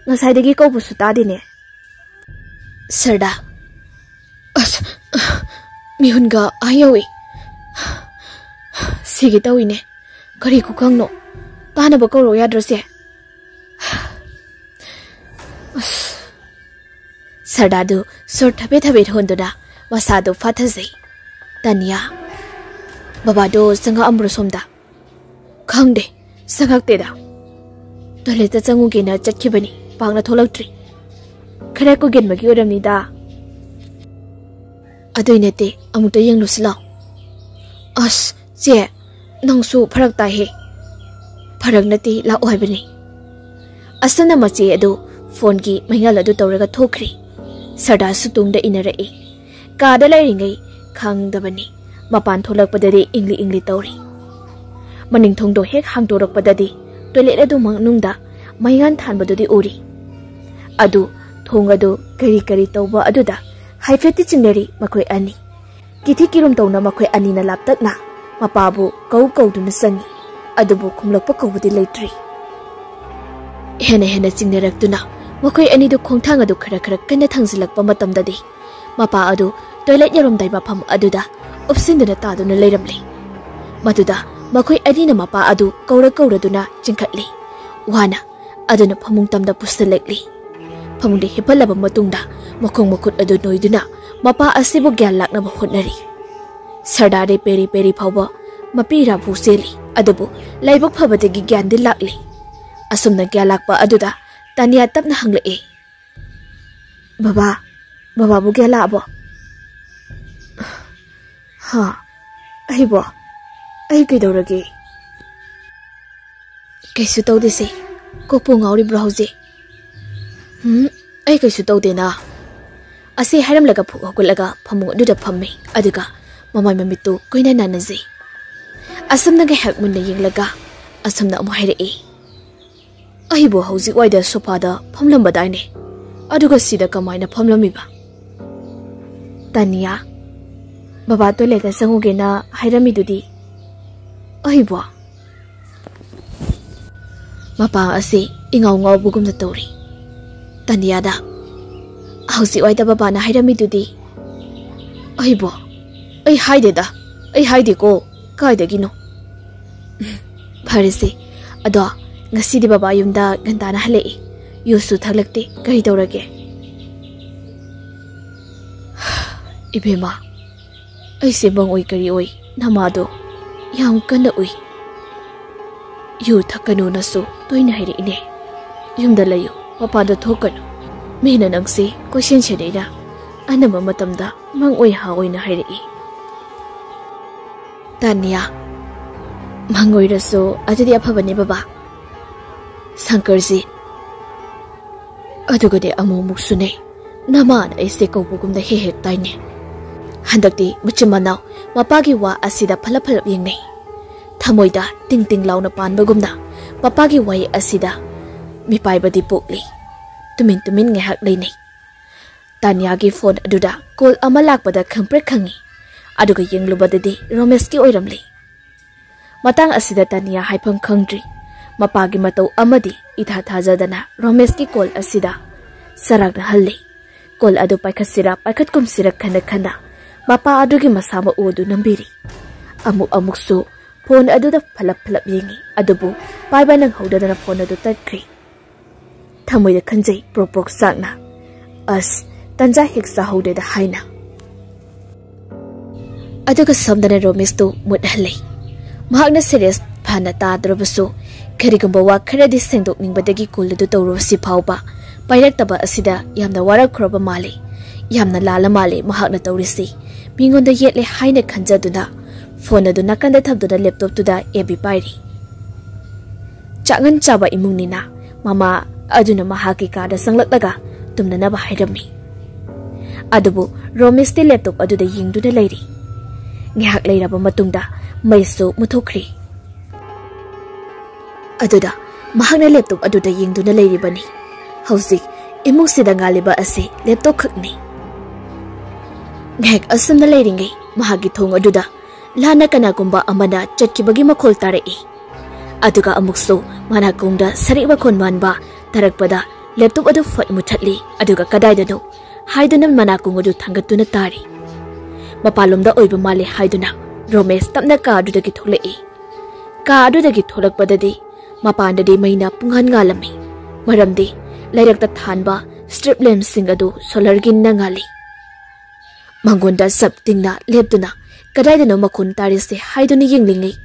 ꯉꯁꯥꯏꯗꯒꯤ ꯀꯧꯕꯁꯨ ꯇꯥꯗꯦꯅꯦ꯫" ꯁꯔꯗꯥ, ꯑꯁ, ꯃꯤꯍꯨꯟꯒ ꯑꯥ ꯌꯧꯏ꯫ ꯁꯤꯒꯦ ꯇꯧꯏꯅꯦ꯫ ꯀꯔꯤ ꯈꯨꯈꯪꯅꯣ? ꯇꯥꯅꯕ ꯀꯧꯔꯛꯑꯣ ꯌꯥꯗ꯭ꯔꯣ, ꯁꯦ? ꯑꯁ꯫ ꯁꯔꯗꯥꯗꯨ ꯁꯣꯔ ꯊꯕꯦꯠ ꯊꯕꯦꯠ ꯍꯣꯟꯗꯨꯅ ꯃꯁꯥꯗꯨ ꯐꯥꯊꯖꯩ꯫ "ꯇꯥꯅꯤꯌꯥ, ꯕꯕꯥꯗꯣ ꯆꯪꯉꯛꯑꯝꯕ꯭ꯔꯣ ꯁꯣꯝꯗ?" "ꯈꯪꯗꯦ, ꯆꯪꯉꯛꯇꯦꯗ꯫ ꯇꯣꯏꯂꯦꯠꯇ ꯆꯪꯉꯨꯒꯦꯅ ꯆꯠꯈꯤꯕꯅꯤ, ꯄꯥꯛꯅ ꯊꯣꯛꯂꯛꯇ꯭ꯔꯤ꯫ ꯈꯔ ꯀꯨꯏꯒꯟꯕꯒꯤ ꯑꯣꯏꯔꯝꯅꯤꯗ꯫" "ꯑꯗꯨꯏ ꯅꯠꯇꯦ, ꯑꯃꯨꯛꯇ ꯌꯦꯡꯂꯨꯁꯤ ꯂꯥꯎ꯫" "ꯑꯁ, ꯆꯦ, ꯅꯪꯁꯨ ꯐꯔꯛ ꯇꯥꯏꯍꯦ꯫" "ꯐꯔꯛ ꯅꯠꯇꯦ, ꯂꯥꯛꯑꯣ ꯍꯥꯏꯕꯅꯤ꯫" ꯑꯁꯨꯝꯅ ꯃꯆꯦ ꯑꯗꯨ ꯐꯣꯟꯒꯤ ꯃꯩꯉꯥꯜ ꯑꯗꯨ ꯇꯧꯔꯒ ꯊꯣꯛꯈ꯭ꯔꯤ꯫ ꯁꯔꯗꯥꯁꯨ ꯇꯨꯡꯗ ꯏꯟꯅꯔꯛꯏ꯫ ꯀꯥꯗ ꯂꯩꯔꯤꯉꯩ ꯈꯪꯗꯕꯅꯤ꯫ ꯃꯄꯥꯟ ꯊꯣꯛꯂꯛꯄꯗꯗꯤ ꯏꯪꯂꯤ ꯏꯪꯂꯤ ꯇꯧꯔꯤ꯫ ꯃꯅꯤꯡ ꯊꯣꯡꯗꯣ ꯍꯦꯛ ꯍꯥꯡꯗꯣꯔꯛꯄꯗꯗꯤ ꯇꯣꯏꯂꯦꯠ ꯑꯗꯨ ꯃꯅꯨꯡꯗ ꯃꯩꯉꯥꯟ ꯊꯥꯟꯕꯗꯨꯗꯤ ꯎꯔꯤ꯫ ꯑꯗꯨ ꯊꯣꯡ ꯑꯗꯨ ꯀꯔꯤ ꯀꯔꯤ ꯇꯧꯕ ꯑꯗꯨꯗ ꯍꯥꯏꯐꯦꯠꯇꯤ ꯆꯤꯡꯅꯔꯤ ꯃꯈꯣꯏ ꯑꯅꯤ꯫ ꯀꯤꯊꯤ ꯀꯤꯔꯨꯝ ꯇꯧꯅ ꯃꯈꯣꯏ ꯑꯅꯤꯅ ꯂꯥꯞꯇꯛꯅ ꯃꯄꯥꯕꯨ ꯀꯧ ꯀꯧꯗꯨꯅ ꯆꯪꯏ꯫ ꯑꯗꯨꯕꯨ ꯈꯨꯝꯂꯛꯄ ꯀꯧꯕꯗꯤ ꯂꯩꯇ꯭ꯔꯤ꯫ ꯍꯦꯟꯅ ꯍꯦꯟꯅ ꯆꯤꯡꯅꯔꯛꯇꯨꯅ ꯃꯈꯣꯏ ꯑꯅꯤꯗꯨ ꯈꯣꯡꯊꯥꯡ ꯑꯗꯨ ꯈꯔ ꯈꯔ ꯀꯟꯅ ꯊꯥꯡꯖꯤꯜꯂꯛꯄ ꯃꯇꯝꯗꯗꯤ ꯃꯄꯥ ꯑꯗꯨ ꯇꯣꯏꯂꯦꯠ ꯌꯧꯔꯝꯗꯥꯏ ꯃꯐꯝ ꯑꯗꯨꯗ ꯎꯞꯁꯤꯟꯗꯨꯅ ꯇꯥꯗꯨꯅ ꯂꯩꯔꯝꯂꯦ꯫ ꯃꯗꯨꯗ ꯃꯈꯣꯏ ꯑꯅꯤꯅ ꯃꯄꯥ ꯑꯗꯨ ꯀꯧꯔ ꯀꯧꯔꯗꯨꯅ ꯆꯤꯡꯈꯠꯂꯤ꯫ ꯋꯥꯅ ꯑꯗꯨꯅ ꯐꯃꯨꯡ ꯇꯝꯗ ꯄꯨꯁꯤꯜꯂꯛꯂꯤ꯫ ꯐꯃꯨꯡꯗ ꯍꯤꯞꯍꯜꯂꯕ ꯃꯇꯨꯡꯗ ꯃꯈꯣꯡ ꯃꯈꯨꯠ ꯑꯗꯨ ꯅꯣꯏꯗꯨꯅ ꯃꯄꯥ ꯑꯁꯤꯕꯨ ꯒ꯭ꯌꯥꯟ ꯂꯥꯛꯅꯕ ꯍꯣꯠꯅꯔꯤ꯫ ꯁꯔꯗꯥꯔꯗꯤ ꯄꯦꯔꯤ ꯄꯦꯔꯤ ꯐꯥꯎꯕ ꯃꯄꯤ ꯏꯔꯥꯕꯨ ꯆꯦꯜꯂꯤ, ꯑꯗꯨꯕꯨ ꯂꯥꯏꯕꯛ ꯐꯕꯗꯒꯤ ꯒ꯭ꯌꯥꯟꯗꯤ ꯂꯥꯛꯂꯤ꯫ ꯑꯁꯨꯝꯅ ꯒ꯭ꯌꯥꯟ ꯂꯥꯛꯄ ꯑꯗꯨꯗ ꯇꯥꯅꯤꯌꯥ ꯇꯞꯅ ꯍꯪꯂꯛꯏ, "ꯕꯕꯥ, ꯕꯕꯥꯕꯨ ꯒ꯭ꯌꯥꯟ ꯂꯥꯛꯑꯕꯣ?" "ꯍꯥ? ꯑꯩꯕꯣ? ꯑꯩ ꯀꯩꯗꯧꯔꯒꯦ?" "ꯀꯩꯁꯨ ꯇꯧꯗꯦꯁꯦ꯫ ꯀꯣꯛꯄꯨ ꯉꯥꯎꯔꯤꯕ꯭ꯔꯣ ꯍꯧꯖꯤꯛ?" "ꯎꯝ, ꯑꯩ ꯀꯩꯁꯨ ꯇꯧꯗꯦꯅ꯫" ꯑꯁꯤ ꯍꯥꯏꯔꯝꯂꯒ ꯐꯨꯛ ꯍꯧꯒꯠꯂꯒ ꯐꯃꯨꯡ ꯑꯗꯨꯗ ꯐꯝꯃꯤ, ꯑꯗꯨꯒ ꯃꯃꯥꯏ ꯃꯃꯤꯠꯇꯨ ꯀꯨꯏꯅ ꯅꯥꯟꯅꯖꯩ꯫ ꯑꯁꯨꯝꯅ ꯉꯥꯏꯍꯥꯛ ꯃꯨꯟꯅ ꯌꯦꯡꯂꯒ ꯑꯁꯨꯝꯅ ꯑꯃꯨꯛ ꯍꯥꯏꯔꯛꯏ, "ꯑꯩꯕꯨ ꯍꯧꯖꯤꯛ ꯋꯥꯏꯗ ꯁꯣꯐꯥꯗ ꯐꯝꯂꯝꯕꯗꯥꯏꯅꯦ, ꯑꯗꯨꯒ ꯁꯤꯗ ꯀꯃꯥꯏꯅ ꯐꯝꯂꯝꯃꯤꯕ?" "ꯇꯥꯅꯤꯌꯥ, ꯕꯕꯥ ꯇꯣꯏꯂꯦꯠꯇ ꯆꯪꯉꯨꯒꯦꯅ ꯍꯥꯏꯔꯝꯃꯤꯗꯨꯗꯤ?" "ꯑꯩꯕꯣ?" ꯃꯄꯥ ꯑꯁꯤ ꯏꯉꯥꯎ ꯉꯥꯎꯕꯒꯨꯝꯅ ꯇꯧꯔꯤ꯫ ꯇꯥꯅꯤꯌꯥꯗ, ꯍꯧꯖꯤꯛ ꯋꯥꯏꯗ ꯕꯕꯥꯅ ꯍꯥꯏꯔꯝꯃꯤꯗꯨꯗꯤ? ꯑꯩꯕꯣ? ꯑꯩ ꯍꯥꯏꯗꯦꯗ꯫ ꯑꯩ ꯍꯥꯏꯗꯦꯀꯣ꯫ ꯀꯥꯏꯗꯒꯤꯅꯣ? ꯐꯔꯦꯁꯦ꯫ ꯑꯗꯣ, ꯉꯁꯤꯗꯤ ꯕꯕꯥ ꯌꯨꯝꯗ ꯉꯟꯇꯥꯅ ꯍꯜꯂꯛꯏ꯫ ꯌꯨꯁꯨ ꯊꯛꯂꯛꯇꯦ꯫ ꯀꯔꯤ ꯇꯧꯔꯒꯦ? ꯏꯕꯦꯝꯃ, ꯑꯩꯁꯦ ꯃꯪꯑꯣꯏ ꯀꯔꯤ ꯑꯣꯏ, ꯅꯃꯥꯗꯣ ꯌꯥꯝ ꯀꯟꯅ ꯎꯏ꯫ ꯌꯨ ꯊꯛꯀꯅꯨꯅꯁꯨ ꯇꯣꯏꯅ ꯍꯥꯏꯔꯛꯏꯅꯦ꯫ ꯌꯨꯝꯗ ꯂꯩꯌꯨ, ꯃꯄꯥꯟꯗ ꯊꯣꯛꯀꯅꯨ꯫ ꯃꯤꯅ ꯅꯪꯁꯦ ꯀꯣꯏꯁꯦꯟ ꯁꯦꯟꯅꯩꯔꯥ? ꯑꯅꯝꯕ ꯃꯇꯝꯗ ꯃꯪꯑꯣꯏ ꯍꯥ ꯑꯣꯏꯅ ꯍꯥꯏꯔꯛꯏ꯫ ꯇꯥꯅꯤꯌꯥ, ꯃꯪꯑꯣꯏꯔꯁꯨ ꯑꯗꯨꯗꯤ ꯑꯐꯕꯅꯦ ꯕꯕꯥ꯫ ꯁꯪꯀꯔꯖꯤ, ꯑꯗꯨꯒꯗꯤ ꯑꯃꯨꯛ ꯑꯃꯨꯛꯁꯨꯅꯦ, ꯅꯃꯥꯅ ꯑꯩꯁꯦ ꯀꯧꯕꯒꯨꯝꯅ ꯍꯦꯛ ꯍꯦꯛ ꯇꯥꯏꯅꯦ꯫ ꯍꯟꯗꯛꯇꯤ ꯃꯆꯤꯟ ꯃꯅꯥꯎ ꯃꯄꯥꯒꯤ ꯋꯥ ꯑꯁꯤꯗ ꯐꯂꯞ ꯐꯂꯞ ꯌꯦꯡꯅꯩ꯫ ꯊꯃꯣꯏꯗ ꯇꯤꯡ ꯇꯤꯡ ꯂꯥꯎꯅ ꯄꯥꯟꯕꯒꯨꯝꯅ ꯃꯄꯥꯒꯤ ꯋꯥꯍꯩ ꯑꯁꯤꯗ ꯃꯤꯄꯥꯏꯕꯗꯤ ꯄꯣꯛꯂꯤ꯫ ꯇꯨꯃꯤꯟ ꯇꯨꯃꯤꯟ ꯉꯥꯏꯍꯥꯛ ꯂꯩꯅꯩ꯫ ꯇꯥꯅꯤꯌꯥꯒꯤ ꯐꯣꯟ ꯑꯗꯨꯗ ꯀꯣꯜ ꯑꯃ ꯂꯥꯛꯄꯗ ꯈꯪꯄ꯭ꯔꯦꯛ ꯈꯪꯉꯤ꯫ ꯑꯗꯨꯒ ꯌꯦꯡꯂꯨꯕꯗꯗꯤ ꯔꯣꯃꯦꯁꯀꯤ ꯑꯣꯏꯔꯝꯂꯤ꯫ ꯃꯇꯥꯡ ꯑꯁꯤꯗ ꯇꯥꯅꯤꯌꯥ ꯍꯥꯏꯐꯝ ꯈꯪꯗ꯭ꯔꯤ꯫ ꯃꯄꯥꯒꯤ ꯃꯇꯧ ꯑꯃꯗꯤ ꯏꯊꯥ ꯊꯥꯖꯗꯅ ꯔꯣꯃꯦꯁꯀꯤ ꯀꯣꯜ ꯑꯁꯤꯗ ꯆꯔꯥꯛꯅꯍꯜꯂꯤ꯫ ꯀꯣꯜ ꯑꯗꯨ ꯄꯥꯏꯈꯠꯁꯤꯔꯥ ꯄꯥꯏꯈꯠꯀꯨꯝꯁꯤꯔꯥ ꯈꯟꯅ ꯈꯟꯅ ꯃꯄꯥ ꯑꯗꯨꯒꯤ ꯃꯁꯥ ꯃꯎ ꯑꯗꯨ ꯅꯝꯕꯤꯔꯤ꯫ ꯑꯃꯨꯛ ꯑꯃꯨꯛꯁꯨ ꯐꯣꯟ ꯑꯗꯨꯗ ꯐꯂꯞ ꯐꯂꯞ ꯌꯦꯡꯉꯤ, ꯑꯗꯨꯕꯨ ꯄꯥꯏꯕ ꯅꯪꯍꯧꯗꯗꯅ ꯐꯣꯟ ꯑꯗꯨ ꯇꯠꯈ꯭ꯔꯤ꯫ ꯊꯃꯣꯏꯗ ꯈꯟꯖꯩ ꯄ꯭ꯔꯣꯛ ꯄ꯭ꯔꯣꯛ ꯆꯥꯛꯅ, "ꯑꯁ, ꯇꯟꯖꯥ ꯍꯦꯛ ꯆꯥꯍꯧꯗꯦꯗ" ꯍꯥꯏꯅ꯫ ꯑꯗꯨꯒ ꯁꯣꯝꯗꯅ ꯔꯣꯃꯦꯁꯇꯨ ꯃꯨꯠꯍꯜꯂꯤ꯫ ꯃꯍꯥꯛꯅ ꯁꯦꯔꯤꯌꯁ ꯐꯅ ꯇꯥꯗ꯭ꯔꯕꯁꯨ, ꯀꯔꯤꯒꯨꯝꯕ ꯋꯥ ꯈꯔꯗꯤ ꯁꯦꯡꯗꯣꯛꯅꯤꯡꯕꯗꯒꯤ ꯀꯣꯜ ꯑꯗꯨ ꯇꯧꯔꯨꯕꯁꯤ ꯐꯥꯎꯕ ꯄꯥꯏꯔꯛꯇꯕ ꯑꯁꯤꯗ ꯌꯥꯝꯅ ꯋꯥꯔꯛꯈ꯭ꯔꯕ ꯃꯥꯜꯂꯤ꯫ ꯌꯥꯝꯅ ꯂꯥꯜꯂ ꯃꯥꯜꯂꯤ ꯃꯍꯥꯛꯅ ꯇꯧꯔꯤꯁꯤ꯫ ꯃꯤꯉꯣꯟꯗ ꯌꯦꯠꯂꯦ ꯍꯥꯏꯅ ꯈꯟꯖꯗꯨꯅ ꯐꯣꯟ ꯑꯗꯨ ꯅꯥꯀꯟꯗ ꯊꯝꯗꯨꯅ ꯂꯦꯞꯇꯣꯞꯇꯨꯗ ꯑꯦꯞ ꯕꯤ ꯄꯥꯏꯔꯤ꯫ ꯆꯥꯛꯉꯟ ꯆꯥꯕ ꯏꯃꯨꯡꯅꯤꯅ ꯃꯃꯥ ꯑꯗꯨꯅ ꯃꯍꯥꯛꯀꯤ ꯀꯥꯗ ꯆꯪꯂꯛꯂꯒ ꯇꯨꯝꯅꯅꯕ ꯍꯥꯏꯔꯝꯃꯤ꯫ ꯑꯗꯨꯕꯨ ꯔꯣꯃꯦꯁꯇꯤ ꯂꯦꯞꯇꯣꯞ ꯑꯗꯨꯗ ꯌꯦꯡꯗꯨꯅ ꯂꯩꯔꯤ꯫ ꯉꯥꯏꯍꯥꯛ ꯂꯩꯔꯕ ꯃꯇꯨꯡꯗ ꯃꯩꯁꯨ ꯃꯨꯠꯊꯣꯛꯈ꯭ꯔꯤ꯫ ꯑꯗꯨꯗ ꯃꯍꯥꯛꯅ ꯂꯦꯞꯇꯣꯞ ꯑꯗꯨꯗ ꯌꯦꯡꯗꯨꯅ ꯂꯩꯔꯤꯕꯅꯤ꯫ ꯍꯧꯖꯤꯛ ꯏꯃꯨꯡꯁꯤꯗ ꯉꯥꯜꯂꯤꯕ ꯑꯁꯤ ꯂꯦꯞꯇꯣꯞ ꯈꯛꯅꯤ꯫ ꯉꯥꯏꯍꯥꯛ ꯑꯁꯨꯝꯅ ꯂꯩꯔꯤꯉꯩ ꯃꯍꯥꯛꯀꯤ ꯊꯣꯡ ꯑꯗꯨꯗ ꯂꯥꯟꯅ ꯀꯅꯥꯒꯨꯝꯕ ꯑꯃꯅ ꯆꯠꯈꯤꯕꯒꯤ ꯃꯈꯣꯜ ꯇꯥꯔꯛꯏ꯫ ꯑꯗꯨꯒ ꯑꯃꯨꯛꯁꯨ ꯃꯅꯥꯀꯣꯡꯗ ꯁꯔꯤꯛ ꯃꯈꯣꯟ ꯃꯥꯟꯕ ꯇꯥꯔꯛꯄꯗ ꯂꯦꯞꯇꯣꯞ ꯑꯗꯨ ꯐꯠ ꯃꯨꯊꯠꯂꯤ, ꯑꯗꯨꯒ ꯀꯗꯥꯏꯗꯅꯣ ꯍꯥꯏꯗꯨꯅ ꯃꯅꯥꯀꯣꯡ ꯑꯗꯨ ꯊꯥꯡꯒꯠꯇꯨꯅ ꯇꯥꯔꯤ꯫ ꯃꯄꯥꯟꯂꯣꯝꯗ ꯑꯣꯏꯕ ꯃꯥꯜꯂꯦ ꯍꯥꯏꯗꯨꯅ ꯔꯣꯃꯦꯁ ꯇꯞꯅ ꯀꯥ ꯑꯗꯨꯗꯒꯤ ꯊꯣꯛꯂꯛꯏ꯫ ꯀꯥ ꯑꯗꯨꯗꯒꯤ ꯊꯣꯛꯂꯛꯄꯗꯗꯤ ꯃꯄꯥꯟꯗꯗꯤ ꯃꯩꯅ ꯄꯨꯡꯉꯥꯟ ꯉꯥꯜꯂꯝꯃꯤ, ꯃꯔꯝꯗꯤ ꯂꯩꯔꯛꯇ ꯊꯥꯟꯕ ꯁ꯭ꯇ꯭ꯔꯤꯞ ꯂꯦꯝꯞꯁꯤꯡ ꯑꯗꯨ ꯁꯣꯂꯔꯒꯤꯅ ꯉꯥꯜꯂꯤ꯫ ꯃꯉꯣꯟꯗ ꯆꯞ ꯇꯤꯡꯅ ꯂꯦꯞꯇꯨꯅ ꯀꯗꯥꯏꯗꯅꯣ ꯃꯈꯣꯟ ꯇꯥꯔꯤꯁꯦ ꯍꯥꯏꯗꯨꯅ ꯌꯦꯡꯂꯤꯉꯩ,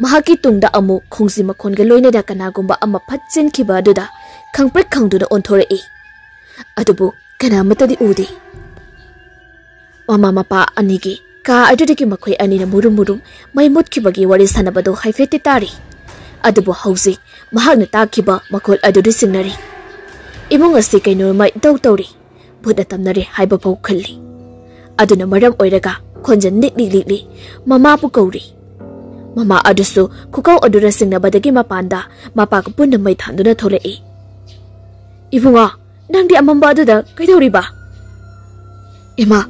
ꯃꯍꯥꯛꯀꯤ ꯇꯨꯡꯗ ꯑꯃꯨꯛ ꯈꯣꯡꯖꯤ ꯃꯈꯣꯟꯒ ꯂꯣꯏꯅꯅ ꯀꯅꯥꯒꯨꯝꯕ ꯑꯃ ꯐꯠ ꯆꯦꯟꯈꯤꯕ ꯑꯗꯨꯗ ꯈꯪꯄ꯭ꯔꯤꯛ ꯈꯪꯗꯨꯅ ꯑꯣꯟꯊꯣꯔꯛꯏ꯫ ꯑꯗꯨꯕꯨ ꯀꯅꯥ ꯑꯃꯠꯇꯗꯤ ꯎꯗꯦ꯫ ꯃꯃꯥ ꯃꯄꯥ ꯑꯅꯤꯒꯤ ꯀꯥ ꯑꯗꯨꯗꯒꯤ ꯃꯈꯣꯏ ꯑꯅꯤꯅ ꯃꯨꯔꯨꯝ ꯃꯨꯔꯨꯝ ꯃꯩ ꯃꯨꯠꯈꯤꯕꯒꯤ ꯋꯥꯔꯤ ꯁꯥꯟꯅꯕꯗꯨ ꯍꯥꯏꯐꯦꯠꯇꯤ ꯇꯥꯔꯤ꯫ ꯑꯗꯨꯕꯨ ꯍꯧꯖꯤꯛ ꯃꯍꯥꯛꯅ ꯇꯥꯈꯤꯕ ꯃꯈꯣꯜ ꯑꯗꯨꯗꯤ ꯆꯤꯡꯅꯔꯤ꯫ ꯏꯃꯨꯡ ꯑꯁꯤ ꯀꯩꯅꯣꯝꯃ ꯏꯇꯧ ꯇꯧꯔꯤ꯫ ꯚꯨꯠꯅ ꯇꯝꯅꯔꯦ ꯍꯥꯏꯕ ꯐꯥꯎ ꯈꯜꯂꯤ꯫ ꯑꯗꯨꯅ ꯃꯔꯝ ꯑꯣꯏꯔꯒ ꯈꯣꯟꯖꯦꯜ ꯅꯤꯛꯂꯤ ꯅꯤꯛꯂꯤ ꯃꯃꯥꯕꯨ ꯀꯧꯔꯤ꯫ ꯃꯃꯥ ꯑꯗꯨꯁꯨ ꯈꯨꯀꯧ ꯑꯗꯨꯅ ꯆꯤꯡꯅꯕꯗꯒꯤ ꯃꯄꯥꯟꯗ ꯃꯄꯥꯒ ꯄꯨꯟꯅ ꯃꯩ ꯊꯥꯟꯗꯨꯅ ꯊꯣꯛꯂꯛꯏ꯫ "ꯏꯕꯨꯡꯉꯣ, ꯅꯪꯗꯤ ꯑꯃꯝꯕ ꯑꯗꯨꯗ ꯀꯩꯗꯧꯔꯤꯕ?" "ꯏꯃꯥ,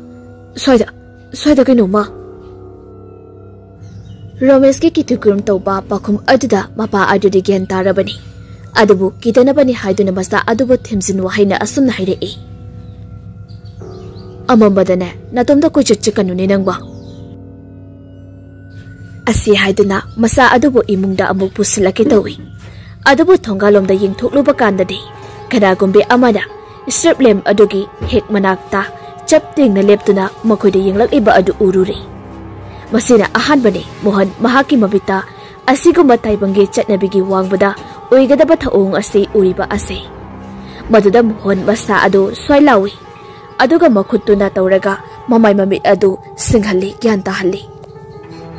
ꯁ꯭ꯋꯥꯏꯗ, ꯁ꯭ꯋꯥꯏꯗ ꯀꯩꯅꯣꯝꯃ꯫" ꯔꯣꯃꯦꯁꯀꯤ ꯀꯤꯊꯨ ꯀꯤꯔꯨꯝ ꯇꯧꯕ ꯄꯥꯎꯈꯨꯝ ꯑꯗꯨꯗ ꯃꯄꯥ ꯑꯗꯨꯗꯤ ꯒ꯭ꯌꯥꯟ ꯇꯥꯔꯕꯅꯤ꯫ ꯑꯗꯨꯕꯨ ꯀꯤꯗꯅꯕꯅꯤ ꯍꯥꯏꯗꯨꯅ ꯃꯆꯥ ꯑꯗꯨꯕꯨ ꯊꯦꯝꯖꯤꯟ ꯋꯥꯍꯩꯅ ꯑꯁꯨꯝꯅ ꯍꯥꯏꯔꯛꯏ, "ꯑꯃꯝꯕꯗꯅꯦ ꯅꯇꯣꯝꯇ ꯀꯣꯏꯆꯠ ꯆꯠꯀꯅꯨꯅꯦ ꯅꯪꯕꯣ꯫" ꯑꯁꯤ ꯍꯥꯏꯗꯨꯅ ꯃꯆꯥ ꯑꯗꯨꯕꯨ ꯏꯃꯨꯡꯗ ꯑꯃꯨꯛ ꯄꯨꯁꯤꯜꯂꯛꯀꯦ ꯇꯧꯏ꯫ ꯑꯗꯨꯕꯨ ꯊꯣꯡꯒꯥꯜꯂꯣꯝꯗ ꯌꯦꯡꯊꯣꯛꯂꯨꯕ ꯀꯥꯟꯗꯗꯤ ꯀꯅꯥꯒꯨꯝꯕꯤ ꯑꯃꯅ ꯁ꯭ꯇ꯭ꯔꯤꯞ ꯂꯦꯝꯞ ꯑꯗꯨꯒꯤ ꯍꯦꯛ ꯃꯅꯥꯛꯇ ꯆꯞ ꯇꯤꯡꯅ ꯂꯦꯞꯇꯨꯅ ꯃꯈꯣꯏꯗ ꯌꯦꯡꯂꯛꯂꯤꯕ ꯑꯗꯨ ꯎꯔꯨꯔꯦ꯫ ꯃꯁꯤꯅ ꯑꯍꯥꯟꯕꯅꯤ ꯃꯣꯍꯟ ꯃꯍꯥꯛꯀꯤ ꯃꯃꯤꯠꯇ ꯑꯁꯤꯒꯨꯝꯕ ꯇꯥꯏꯕꯪꯒꯤ ꯆꯠꯅꯕꯤꯒꯤ ꯋꯥꯡꯃꯗ ꯑꯣꯏꯒꯗꯕ ꯊꯧꯑꯣꯡ ꯑꯁꯤ ꯎꯔꯤꯕ ꯑꯁꯤ꯫ ꯃꯗꯨꯗ ꯃꯣꯍꯟ ꯃꯁꯥ ꯑꯗꯨ ꯁ꯭ꯋꯥꯏ ꯂꯥꯎꯏ꯫ ꯑꯗꯨꯒ ꯃꯈꯨꯠꯇꯨꯅ ꯇꯧꯔꯒ ꯃꯃꯥꯏ ꯃꯃꯤꯠ ꯑꯗꯨ ꯁꯤꯡꯍꯜꯂꯤ, ꯒ꯭ꯌꯥꯟ ꯇꯥꯍꯜꯂꯤ꯫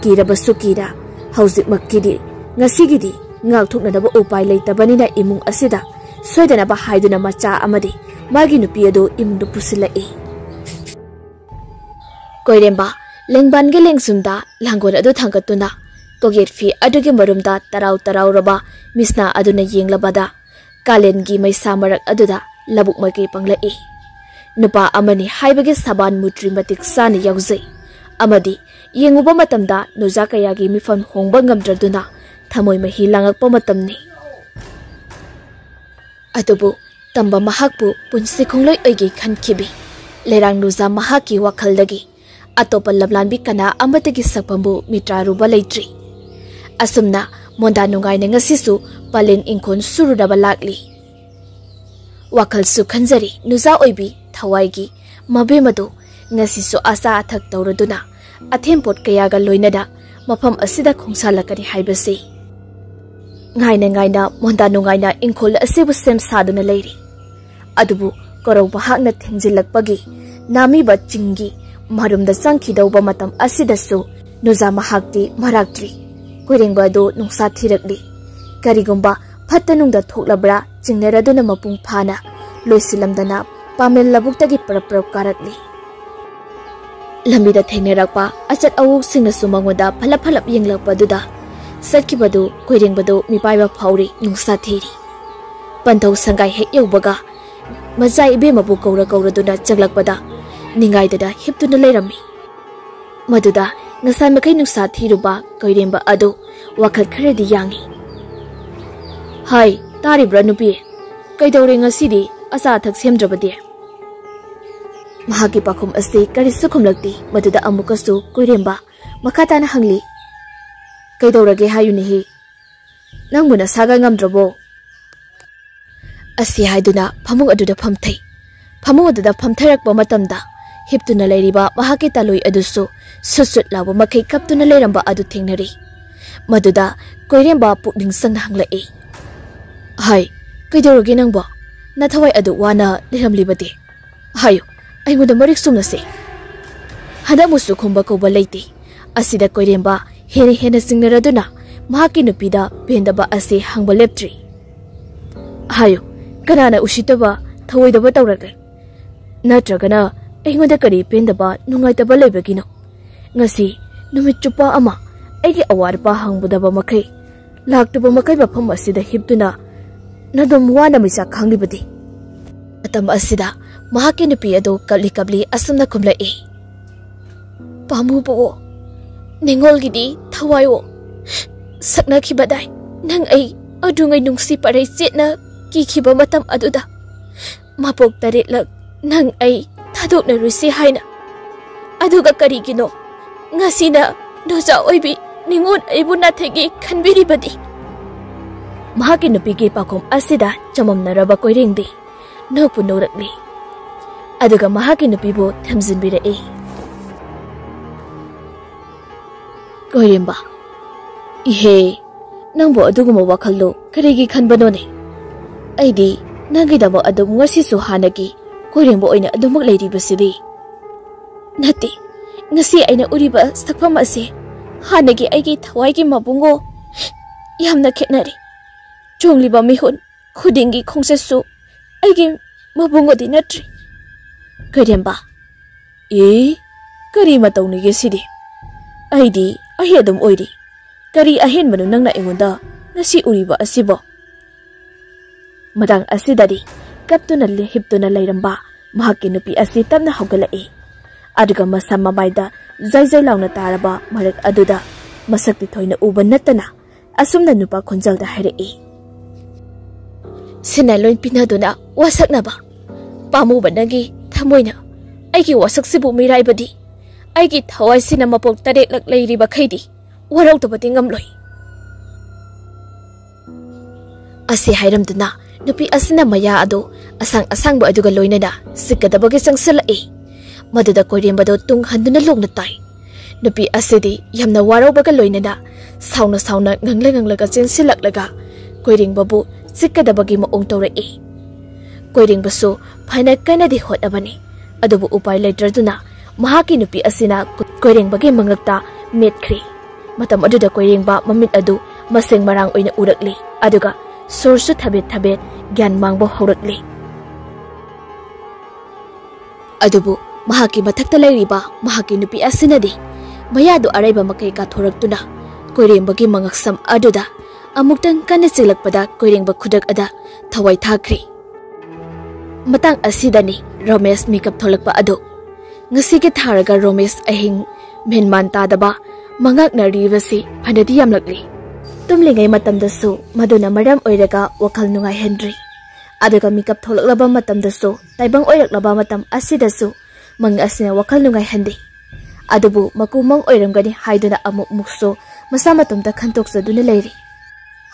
ꯀꯤꯔꯕꯁꯨ ꯀꯤꯔ, ꯍꯧꯖꯤꯛꯃꯛꯀꯤꯗꯤ, ꯉꯁꯤꯒꯤꯗꯤ ꯉꯥꯛꯊꯣꯛꯅꯅꯕ ꯎꯄꯥꯏ ꯂꯩꯇꯕꯅꯤꯅ ꯏꯃꯨꯡ ꯑꯁꯤꯗ ꯁꯣꯏꯗꯅꯕ ꯍꯥꯏꯗꯨꯅ ꯃꯆꯥ ꯑꯃꯗꯤ ꯃꯥꯒꯤ ꯅꯨꯄꯤ ꯑꯗꯨ ꯏꯃꯨꯡꯗ ꯄꯨꯁꯤꯜꯂꯛꯏ꯫ ꯀꯣꯏꯔꯦꯝꯕ ꯂꯦꯡꯕꯥꯟꯒꯤ ꯂꯦꯡꯁꯨꯝꯗ ꯂꯥꯡꯒꯣꯜ ꯑꯗꯨ ꯊꯥꯡꯒꯠꯇꯨꯅ ꯀꯣꯛꯌꯦꯠ ꯐꯤ ꯑꯗꯨꯒꯤ ꯃꯔꯨꯝꯗ ꯇꯔꯥꯎ ꯇꯔꯥꯎꯔꯕ ꯃꯤꯁꯅꯥ ꯑꯗꯨꯅ ꯌꯦꯡꯂꯕꯗ ꯀꯥꯂꯦꯟꯒꯤ ꯃꯩꯁꯥ ꯃꯔꯛ ꯑꯗꯨꯗ ꯂꯧꯕꯨꯛ ꯃꯥꯏꯀꯩ ꯄꯥꯡꯂꯛꯏ꯫ ꯅꯨꯄꯥ ꯑꯃꯅꯤ ꯍꯥꯏꯕꯒꯤ ꯁꯕꯥꯟ ꯃꯨꯇ꯭ꯔꯤ ꯃꯇꯤꯛ ꯆꯥꯅ ꯌꯥꯎꯖꯩ ꯑꯃꯗꯤ ꯌꯦꯡꯉꯨꯕ ꯃꯇꯝꯗ ꯅꯨꯖꯥ ꯀꯌꯥꯒꯤ ꯃꯤꯐꯝ ꯍꯣꯡꯕ ꯉꯝꯗ꯭ꯔꯗꯨꯅ ꯊꯃꯣꯏ ꯃꯍꯤ ꯂꯥꯡꯉꯛꯄ ꯃꯇꯝꯅꯤ꯫ ꯑꯗꯨꯕꯨ ꯇꯝꯕ ꯃꯍꯥꯛꯄꯨ ꯄꯨꯟꯁꯤ ꯈꯣꯡꯂꯣꯏ ꯑꯣꯏꯒꯦ ꯈꯟꯈꯤꯕꯤ ꯂꯩꯔꯥꯡ ꯅꯨꯖꯥ ꯃꯍꯥꯛꯀꯤ ꯋꯥꯈꯜꯗꯒꯤ ꯑꯇꯣꯞꯄ ꯂꯝꯂꯥꯟꯕꯤ ꯀꯅꯥ ꯑꯃꯠꯇꯒꯤ ꯁꯛꯐꯝꯕꯨ ꯃꯤꯇ꯭ꯔꯥꯔꯨꯕ ꯂꯩꯇ꯭ꯔꯤ꯫ ꯑꯁꯨꯝꯅ ꯃꯣꯟꯗꯥ ꯅꯨꯡꯉꯥꯏꯅ ꯉꯁꯤꯁꯨ ꯄꯂꯦꯟ ꯏꯪꯈꯣꯜ ꯁꯨꯔꯨꯅꯕ ꯂꯥꯛꯂꯤ꯫ ꯋꯥꯈꯜꯁꯨ ꯈꯟꯖꯔꯤ ꯅꯨꯖꯥ ꯑꯣꯏꯕꯤ ꯊꯋꯥꯏꯒꯤ ꯃꯕꯦꯝ ꯑꯗꯨ ꯉꯁꯤꯁꯨ ꯑꯆꯥ ꯑꯊꯛ ꯇꯧꯔꯗꯨꯅ ꯑꯊꯦꯝꯄꯣꯠ ꯀꯌꯥꯒ ꯂꯣꯏꯅꯅ ꯃꯐꯝ ꯑꯁꯤꯗ ꯈꯣꯡꯁꯥꯜꯂꯛꯀꯅꯤ ꯍꯥꯏꯕꯁꯤ꯫ ꯉꯥꯏꯅ ꯉꯥꯏꯅ ꯃꯣꯟꯗꯥ ꯅꯨꯡꯉꯥꯏꯅ ꯏꯪꯈꯣꯜ ꯑꯁꯤꯕꯨ ꯁꯦꯝ ꯁꯥꯗꯨꯅ ꯂꯩꯔꯤ꯫ ꯑꯗꯨꯕꯨ ꯀꯣꯔꯧ ꯃꯍꯥꯛꯅ ꯊꯦꯡꯖꯤꯜꯂꯛꯄꯒꯤ ꯅꯥꯃꯤꯕ ꯆꯤꯡꯒꯤ ꯃꯔꯨꯝꯗ ꯆꯪꯈꯤꯗꯧꯕ ꯃꯇꯝ ꯑꯁꯤꯗꯁꯨ ꯅꯨꯖꯥ ꯃꯍꯥꯛꯇꯤ ꯃꯔꯥꯛꯇ꯭ꯔꯤ꯫ ꯀꯣꯏꯔꯦꯡꯕ ꯑꯗꯨ ꯅꯨꯡꯁꯥ ꯊꯤꯔꯛꯂꯤ꯫ ꯀꯔꯤꯒꯨꯝꯕ ꯐꯠꯇ ꯅꯨꯡꯗ ꯊꯣꯛꯂꯕ꯭ꯔꯥ ꯆꯤꯡꯅꯔꯗꯨꯅ ꯃꯄꯨꯡ ꯐꯥꯅ ꯂꯣꯏꯁꯤꯜꯂꯝꯗꯅ ꯄꯥꯃꯦꯜ ꯂꯧꯕꯨꯛꯇꯒꯤ ꯄꯔꯞ ꯄꯔꯞ ꯀꯥꯔꯛꯂꯤ꯫ ꯂꯝꯕꯤꯗ ꯊꯦꯡꯅꯔꯛꯄ ꯑꯆꯠ ꯑꯋꯣꯛꯁꯤꯡꯅꯁꯨ ꯃꯉꯣꯟꯗ ꯐꯂꯞ ꯐꯂꯞ ꯌꯦꯡꯂꯛꯄꯗꯨꯗ ꯆꯠꯈꯤꯕꯗꯨ ꯀꯣꯏꯔꯦꯡꯕꯗꯨ ꯃꯤꯄꯥꯏꯕ ꯐꯥꯎꯔꯤ ꯅꯨꯡꯁꯥ ꯊꯤꯔꯤ꯫ ꯄꯟꯊꯧ ꯁꯪꯒꯥꯏ ꯍꯦꯛ ꯌꯧꯕꯒ ꯃꯆꯥ ꯏꯕꯦꯝꯃꯕꯨ ꯀꯧꯔ ꯀꯧꯔꯗꯨꯅ ꯆꯪꯂꯛꯄꯗ ꯅꯤꯡꯉꯥꯏꯗꯅ ꯍꯤꯞꯇꯨꯅ ꯂꯩꯔꯝꯃꯤ꯫ ꯃꯗꯨꯗ ꯉꯁꯥꯏ ꯃꯈꯩ ꯅꯨꯡꯁꯥ ꯊꯤꯔꯨꯕ ꯀꯣꯏꯔꯦꯝꯕ ꯑꯗꯨ ꯋꯥꯈꯜ ꯈꯔꯗꯤ ꯌꯥꯡꯏ꯫ "ꯍꯥꯏ, ꯇꯥꯔꯤꯕ꯭ꯔꯥ ꯅꯨꯄꯤ? ꯀꯩꯗꯧꯔꯦ ꯉꯁꯤꯗꯤ ꯑꯆꯥ ꯑꯊꯛ ꯁꯦꯝꯗ꯭ꯔꯕꯗꯤ?" ꯃꯍꯥꯛꯀꯤ ꯄꯥꯎꯈꯨꯝ ꯑꯁꯤ ꯀꯔꯤꯁꯨ ꯈꯨꯝꯂꯛꯇꯦ꯫ ꯃꯗꯨꯗ ꯑꯃꯨꯛꯀꯁꯨ ꯀꯣꯏꯔꯦꯝꯕ ꯃꯈꯥ ꯇꯥꯅ ꯍꯪꯂꯤ, "ꯀꯩꯗꯧꯔꯒꯦ ꯍꯥꯏꯌꯨꯅꯦꯍꯦ? ꯅꯪꯕꯨ ꯅꯁꯥꯒ ꯉꯝꯗ꯭ꯔꯕꯣ?" ꯑꯁꯤ ꯍꯥꯏꯗꯨꯅ ꯐꯃꯨꯡ ꯑꯗꯨꯗ ꯐꯝꯊꯩ꯫ ꯐꯃꯨꯡ ꯑꯗꯨꯗ ꯐꯝꯊꯔꯛꯄ ꯃꯇꯝꯗ ꯍꯤꯞꯇꯨꯅ ꯂꯩꯔꯤꯕ ꯃꯍꯥꯛꯀꯤ ꯇꯥꯂꯣꯏ ꯑꯗꯨꯁꯨ ꯁꯨꯠ ꯁꯨꯠ ꯂꯥꯎꯕ ꯃꯈꯩ ꯀꯞꯇꯨꯅ ꯂꯩꯔꯝꯕ ꯑꯗꯨ ꯊꯦꯡꯅꯔꯤ꯫ ꯃꯗꯨꯗ ꯀꯣꯏꯔꯦꯝꯕ ꯄꯨꯛꯅꯤꯡ ꯆꯪꯅ ꯍꯪꯂꯛꯏ, "ꯍꯥꯏ, ꯀꯩꯗꯧꯔꯒꯦ ꯅꯪꯕꯣ? ꯅꯊꯋꯥꯏ ꯑꯗꯨ ꯋꯥꯅ ꯂꯩꯔꯝꯂꯤꯕꯗꯤ? ꯍꯥꯏꯌꯨ, ꯑꯩꯉꯣꯟꯗ ꯃꯔꯤꯛ ꯆꯨꯝꯅꯁꯦ꯫" ꯍꯟꯗꯛꯃꯨꯛꯁꯨ ꯈꯨꯝꯕ ꯀꯧꯕ ꯂꯩꯇꯦ꯫ ꯑꯁꯤꯗ ꯀꯣꯏꯔꯦꯝꯕ ꯍꯦꯟꯅ ꯍꯦꯟꯅ ꯆꯤꯡꯅꯔꯗꯨꯅ ꯃꯍꯥꯛꯀꯤ ꯅꯨꯄꯤꯗ ꯄꯦꯟꯗꯕ ꯑꯁꯤ ꯍꯪꯕ ꯂꯦꯞꯇ꯭ꯔꯤ꯫ "ꯍꯥꯏꯌꯨ, ꯀꯅꯥꯅ ꯎꯁꯤꯠꯇꯕ, ꯊꯧꯑꯣꯏꯗꯕ ꯇꯧꯔꯒꯦ? ꯅꯠꯇ꯭ꯔꯒꯅ ꯑꯩꯉꯣꯟꯗ ꯀꯔꯤ ꯄꯦꯟꯗꯕ, ꯅꯨꯡꯉꯥꯏꯇꯕ ꯂꯩꯕꯒꯤꯅꯣ? ꯉꯁꯤ ꯅꯨꯃꯤꯠ ꯆꯨꯞꯄ ꯑꯃ ꯑꯩꯒꯤ ꯑꯋꯥꯠ ꯑꯄꯥ ꯍꯪꯕꯗꯕ ꯃꯈꯩ, ꯂꯥꯛꯇꯕ ꯃꯈꯩ ꯃꯐꯝ ꯑꯁꯤꯗ ꯍꯤꯞꯇꯨꯅ ꯅꯗꯨꯝ ꯋꯥꯅ ꯃꯩꯆꯥꯛ ꯈꯥꯡꯂꯤꯕꯗꯤ?" ꯃꯇꯝ ꯑꯁꯤꯗ ꯃꯍꯥꯛꯀꯤ ꯅꯨꯄꯤ ꯑꯗꯨ ꯀꯞꯂꯤ ꯀꯞꯂꯤ ꯑꯁꯨꯝꯅ ꯈꯨꯝꯂꯛꯏ, "ꯄꯥꯝꯃꯨꯕꯋꯣ, ꯅꯤꯡꯉꯣꯜꯒꯤꯗꯤ ꯊꯋꯥꯏꯋꯣ, ꯁꯛꯅꯈꯤꯕꯗꯥꯏ ꯅꯪ ꯑꯩ ꯑꯗꯨꯉꯩ ꯅꯨꯡꯁꯤ ꯄꯔꯩ ꯆꯦꯠꯅ ꯀꯤꯈꯤꯕ ꯃꯇꯝ ꯑꯗꯨꯗ ꯃꯄꯣꯛ ꯇꯔꯦꯠꯂꯛ ꯅꯪ ꯑꯩ ꯊꯥꯗꯣꯛꯅꯔꯨꯁꯤ ꯍꯥꯏꯅ꯫ ꯑꯗꯨꯒ ꯀꯔꯤꯒꯤꯅꯣ ꯉꯁꯤꯅ ꯅꯣꯖꯥ ꯑꯣꯏꯕꯤ ꯅꯤꯉꯣꯜ ꯑꯩꯕꯨ ꯅꯥꯊꯩꯒꯦ ꯈꯟꯕꯤꯔꯤꯕꯗꯤ? ꯃꯍꯥꯛꯀꯤ ꯅꯨꯄꯤꯒꯤ ꯄꯥꯎꯈꯨꯝ ꯑꯁꯤꯗ ꯆꯃꯝꯅꯔꯕ ꯀꯣꯏꯔꯦꯡꯕꯤ ꯅꯣꯛꯄꯨ ꯅꯣꯛꯂꯛꯂꯤ꯫ ꯑꯗꯨꯒ ꯃꯍꯥꯛꯀꯤ ꯅꯨꯄꯤꯕꯨ ꯊꯦꯝꯖꯤꯟꯕꯤꯔꯛꯏ꯫ ꯀꯣꯏꯔꯦꯝꯕ, ꯏꯍꯦ, ꯅꯪꯕꯨ ꯑꯗꯨꯒꯨꯝꯕ ꯋꯥꯈꯜꯗꯣ ꯀꯔꯤꯒꯤ ꯈꯟꯕꯅꯣꯅꯦ? ꯑꯩꯗꯤ ꯅꯪꯒꯤꯗꯃꯛ ꯑꯗꯨꯝ ꯉꯁꯤꯁꯨ ꯍꯥꯟꯅꯒꯤ ꯀꯣꯏꯔꯦꯝꯕ ꯑꯣꯏꯅ ꯑꯗꯨꯃꯛ ꯂꯩꯔꯤꯕꯁꯤꯗꯤ꯫ ꯅꯠꯇꯦ, ꯉꯁꯤ ꯑꯩꯅ ꯎꯔꯤꯕ ꯁꯛꯐꯝ ꯑꯁꯤ ꯍꯥꯟꯅꯒꯤ ꯑꯩꯒꯤ ꯊꯋꯥꯏꯒꯤ ꯃꯕꯨꯡꯉꯣ ꯌꯥꯝꯅ ꯈꯦꯠꯅꯔꯦ꯫ ꯆꯣꯡꯂꯤꯕ ꯃꯤꯍꯨꯟ ꯈꯨꯗꯤꯡꯒꯤ ꯈꯣꯡꯆꯠꯁꯨ ꯑꯩꯒꯤ ꯃꯕꯨꯡꯉꯣꯗꯤ ꯅꯠꯇ꯭ꯔꯦ꯫ ꯀꯩꯔꯦꯝꯕ, ꯑꯦ, ꯀꯔꯤ ꯃꯇꯧꯅꯤꯒꯦ ꯁꯤꯗꯤ? ꯑꯩꯗꯤ ꯑꯩ ꯑꯗꯨꯝ ꯑꯣꯏꯔꯤ꯫ ꯀꯔꯤ ꯑꯍꯦꯟꯕꯅꯣ ꯅꯪꯅ ꯑꯩꯉꯣꯟꯗ ꯉꯁꯤ ꯎꯔꯤꯕ ꯑꯁꯤꯕꯣ? ꯃꯇꯥꯡ ꯑꯁꯤꯗꯗꯤ ꯀꯞꯇꯨꯅ ꯂꯦ-, ꯍꯤꯞꯇꯨꯅ ꯂꯩꯔꯝꯕ ꯃꯍꯥꯛꯀꯤ ꯅꯨꯄꯤ ꯑꯁꯤ ꯇꯞꯅ ꯍꯧꯒꯠꯂꯛꯏ꯫ ꯑꯗꯨꯒ ꯃꯁꯝ ꯃꯃꯥꯏꯗ ꯖꯩ ꯖꯩ ꯂꯥꯎꯅ ꯇꯥꯔꯕ ꯃꯔꯛ ꯑꯗꯨꯗ ꯃꯁꯛꯇꯤ ꯊꯣꯏꯅ ꯎꯕ ꯅꯠꯇꯅ ꯑꯁꯨꯝꯅ ꯅꯨꯄꯥ ꯈꯣꯟꯖꯦꯜꯗ ꯍꯥꯏꯔꯛꯏ, "ꯁꯤꯟꯅ ꯂꯣꯏ ꯄꯤꯅꯗꯨꯅ ꯋꯥꯁꯛꯅꯕ ꯄꯥꯝꯃꯨꯕ ꯅꯪꯒꯤ ꯊꯃꯣꯏꯅ ꯑꯩꯒꯤ ꯋꯥꯁꯛꯁꯤꯕꯨ ꯃꯤꯔꯥꯏꯕꯗꯤ ꯑꯩꯒꯤ ꯊꯋꯥꯏꯁꯤꯅ ꯃꯄꯣꯛ ꯇꯔꯦꯠꯂꯛ ꯂꯩꯔꯤꯕꯈꯩꯗꯤ ꯋꯥꯔꯧꯗꯕꯗꯤ ꯉꯝꯂꯣꯏ꯫" ꯑꯁꯤ ꯍꯥꯏꯔꯝꯗꯨꯅ ꯅꯨꯄꯤ ꯑꯁꯤꯅ ꯃꯌꯥ ꯑꯗꯨ ꯑꯁꯥꯡ ꯑꯁꯥꯡꯕ ꯑꯗꯨꯒ ꯂꯣꯏꯅꯅ ꯆꯤꯛꯀꯗꯕꯒꯤ ꯆꯪꯁꯤꯜꯂꯛꯏ꯫ ꯃꯗꯨꯗ ꯀꯣꯏꯔꯦꯝꯕꯗꯣ ꯇꯨꯡ ꯍꯟꯗꯨꯅ ꯂꯣꯛꯅ ꯇꯥꯏ꯫ ꯅꯨꯄꯤ ꯑꯁꯤꯗꯤ ꯌꯥꯝꯅ ꯋꯥꯔꯧꯕꯒ ꯂꯣꯏꯅꯅ ꯁꯥꯎꯅ ꯁꯥꯎꯅ ꯉꯪꯂ ꯉꯪꯂꯒ ꯆꯦꯟꯁꯤꯜꯂꯛꯂꯒ ꯀꯣꯏꯔꯦꯡꯕꯕꯨ ꯆꯤꯛꯀꯗꯕꯒꯤ ꯃꯑꯣꯡ ꯇꯧꯔꯛꯏ꯫ ꯀꯣꯏꯔꯦꯡꯕꯁꯨ ꯐꯅ ꯀꯟꯅꯗꯤ ꯍꯣꯠꯅꯕꯅꯤ, ꯑꯗꯨꯕꯨ ꯎꯄꯥꯏ ꯂꯩꯇ꯭ꯔꯗꯨꯅ ꯃꯍꯥꯛꯀꯤ ꯅꯨꯄꯤ ꯑꯁꯤꯅ ꯀꯣꯏꯔꯦꯡꯕꯒꯤ ꯃꯉꯛꯇ ꯃꯦꯠꯈ꯭ꯔꯦ꯫ ꯃꯇꯝ ꯑꯗꯨꯗ ꯀꯣꯏꯔꯦꯡꯕ ꯃꯃꯤꯠ ꯑꯗꯨ ꯃꯁꯦꯡ ꯃꯔꯥꯡ ꯑꯣꯏꯅ ꯎꯔꯛꯂꯤ, ꯑꯗꯨꯒ ꯁꯣꯔꯁꯨ ꯊꯕꯦꯠ ꯊꯕꯦꯠ ꯒ꯭ꯌꯥꯟ ꯃꯥꯡꯕ ꯍꯧꯔꯛꯂꯤ꯫ ꯑꯗꯨꯕꯨ ꯃꯍꯥꯛꯀꯤ ꯃꯊꯛꯇ ꯂꯩꯔꯤꯕ ꯃꯍꯥꯛꯀꯤ ꯅꯨꯄꯤ ꯑꯁꯤꯅꯗꯤ ꯃꯌꯥꯗꯨ ꯑꯔꯩꯕ ꯃꯈꯩ ꯀꯥꯊꯣꯔꯛꯇꯨꯅ ꯀꯣꯏꯔꯦꯡꯕꯒꯤ ꯃꯉꯛꯁꯝ ꯑꯗꯨꯗ ꯑꯃꯨꯛꯇꯪ ꯀꯟꯅ ꯆꯤꯛꯂꯛꯄꯗ ꯀꯣꯏꯔꯦꯡꯕ ꯈꯨꯗꯛ ꯑꯗ ꯊꯋꯥꯏ ꯊꯥꯈ꯭ꯔꯦ꯫ ꯃꯇꯥꯡ ꯑꯁꯤꯗꯅꯤ ꯔꯣꯃꯦꯁ ꯃꯤꯀꯞ ꯊꯣꯛꯂꯛꯄ ꯑꯗꯨ꯫ ꯉꯁꯤꯒꯤ ꯊꯥꯔꯒ ꯔꯣꯃꯦꯁ ꯑꯍꯤꯡ ꯃꯦꯟꯃꯥꯟ ꯇꯥꯗꯕ ꯃꯉꯥꯛꯅꯔꯤꯕꯁꯤ ꯐꯅꯗꯤ ꯌꯥꯝꯂꯛꯂꯤ꯫ ꯇꯨꯝꯂꯤꯉꯩ ꯃꯇꯝꯗꯁꯨ ꯃꯗꯨꯅ ꯃꯔꯝ ꯑꯣꯏꯔꯒ ꯋꯥꯈꯜ ꯅꯨꯡꯉꯥꯏꯍꯟꯗ꯭ꯔꯤ꯫ ꯑꯗꯨꯒ ꯃꯤꯀꯞ ꯊꯣꯛꯂꯛꯂꯕ ꯃꯇꯝꯗꯁꯨ, ꯇꯥꯏꯕꯪ ꯑꯣꯏꯔꯛꯂꯕ ꯃꯇꯝ ꯑꯁꯤꯗꯁꯨ ꯃꯪ ꯑꯁꯤꯅ ꯋꯥꯈꯜ ꯅꯨꯡꯉꯥꯏꯍꯟꯗꯦ꯫ ꯑꯗꯨꯕꯨ ꯃꯀꯨ ꯃꯪ ꯑꯣꯏꯔꯝꯒꯅꯤ ꯍꯥꯏꯗꯨꯅ ꯑꯃꯨꯛ ꯃꯨꯛꯁꯨ ꯃꯁꯥ ꯃꯇꯣꯝꯇ ꯈꯟꯇꯣꯛꯆꯗꯨꯅ ꯂꯩꯔꯤ꯫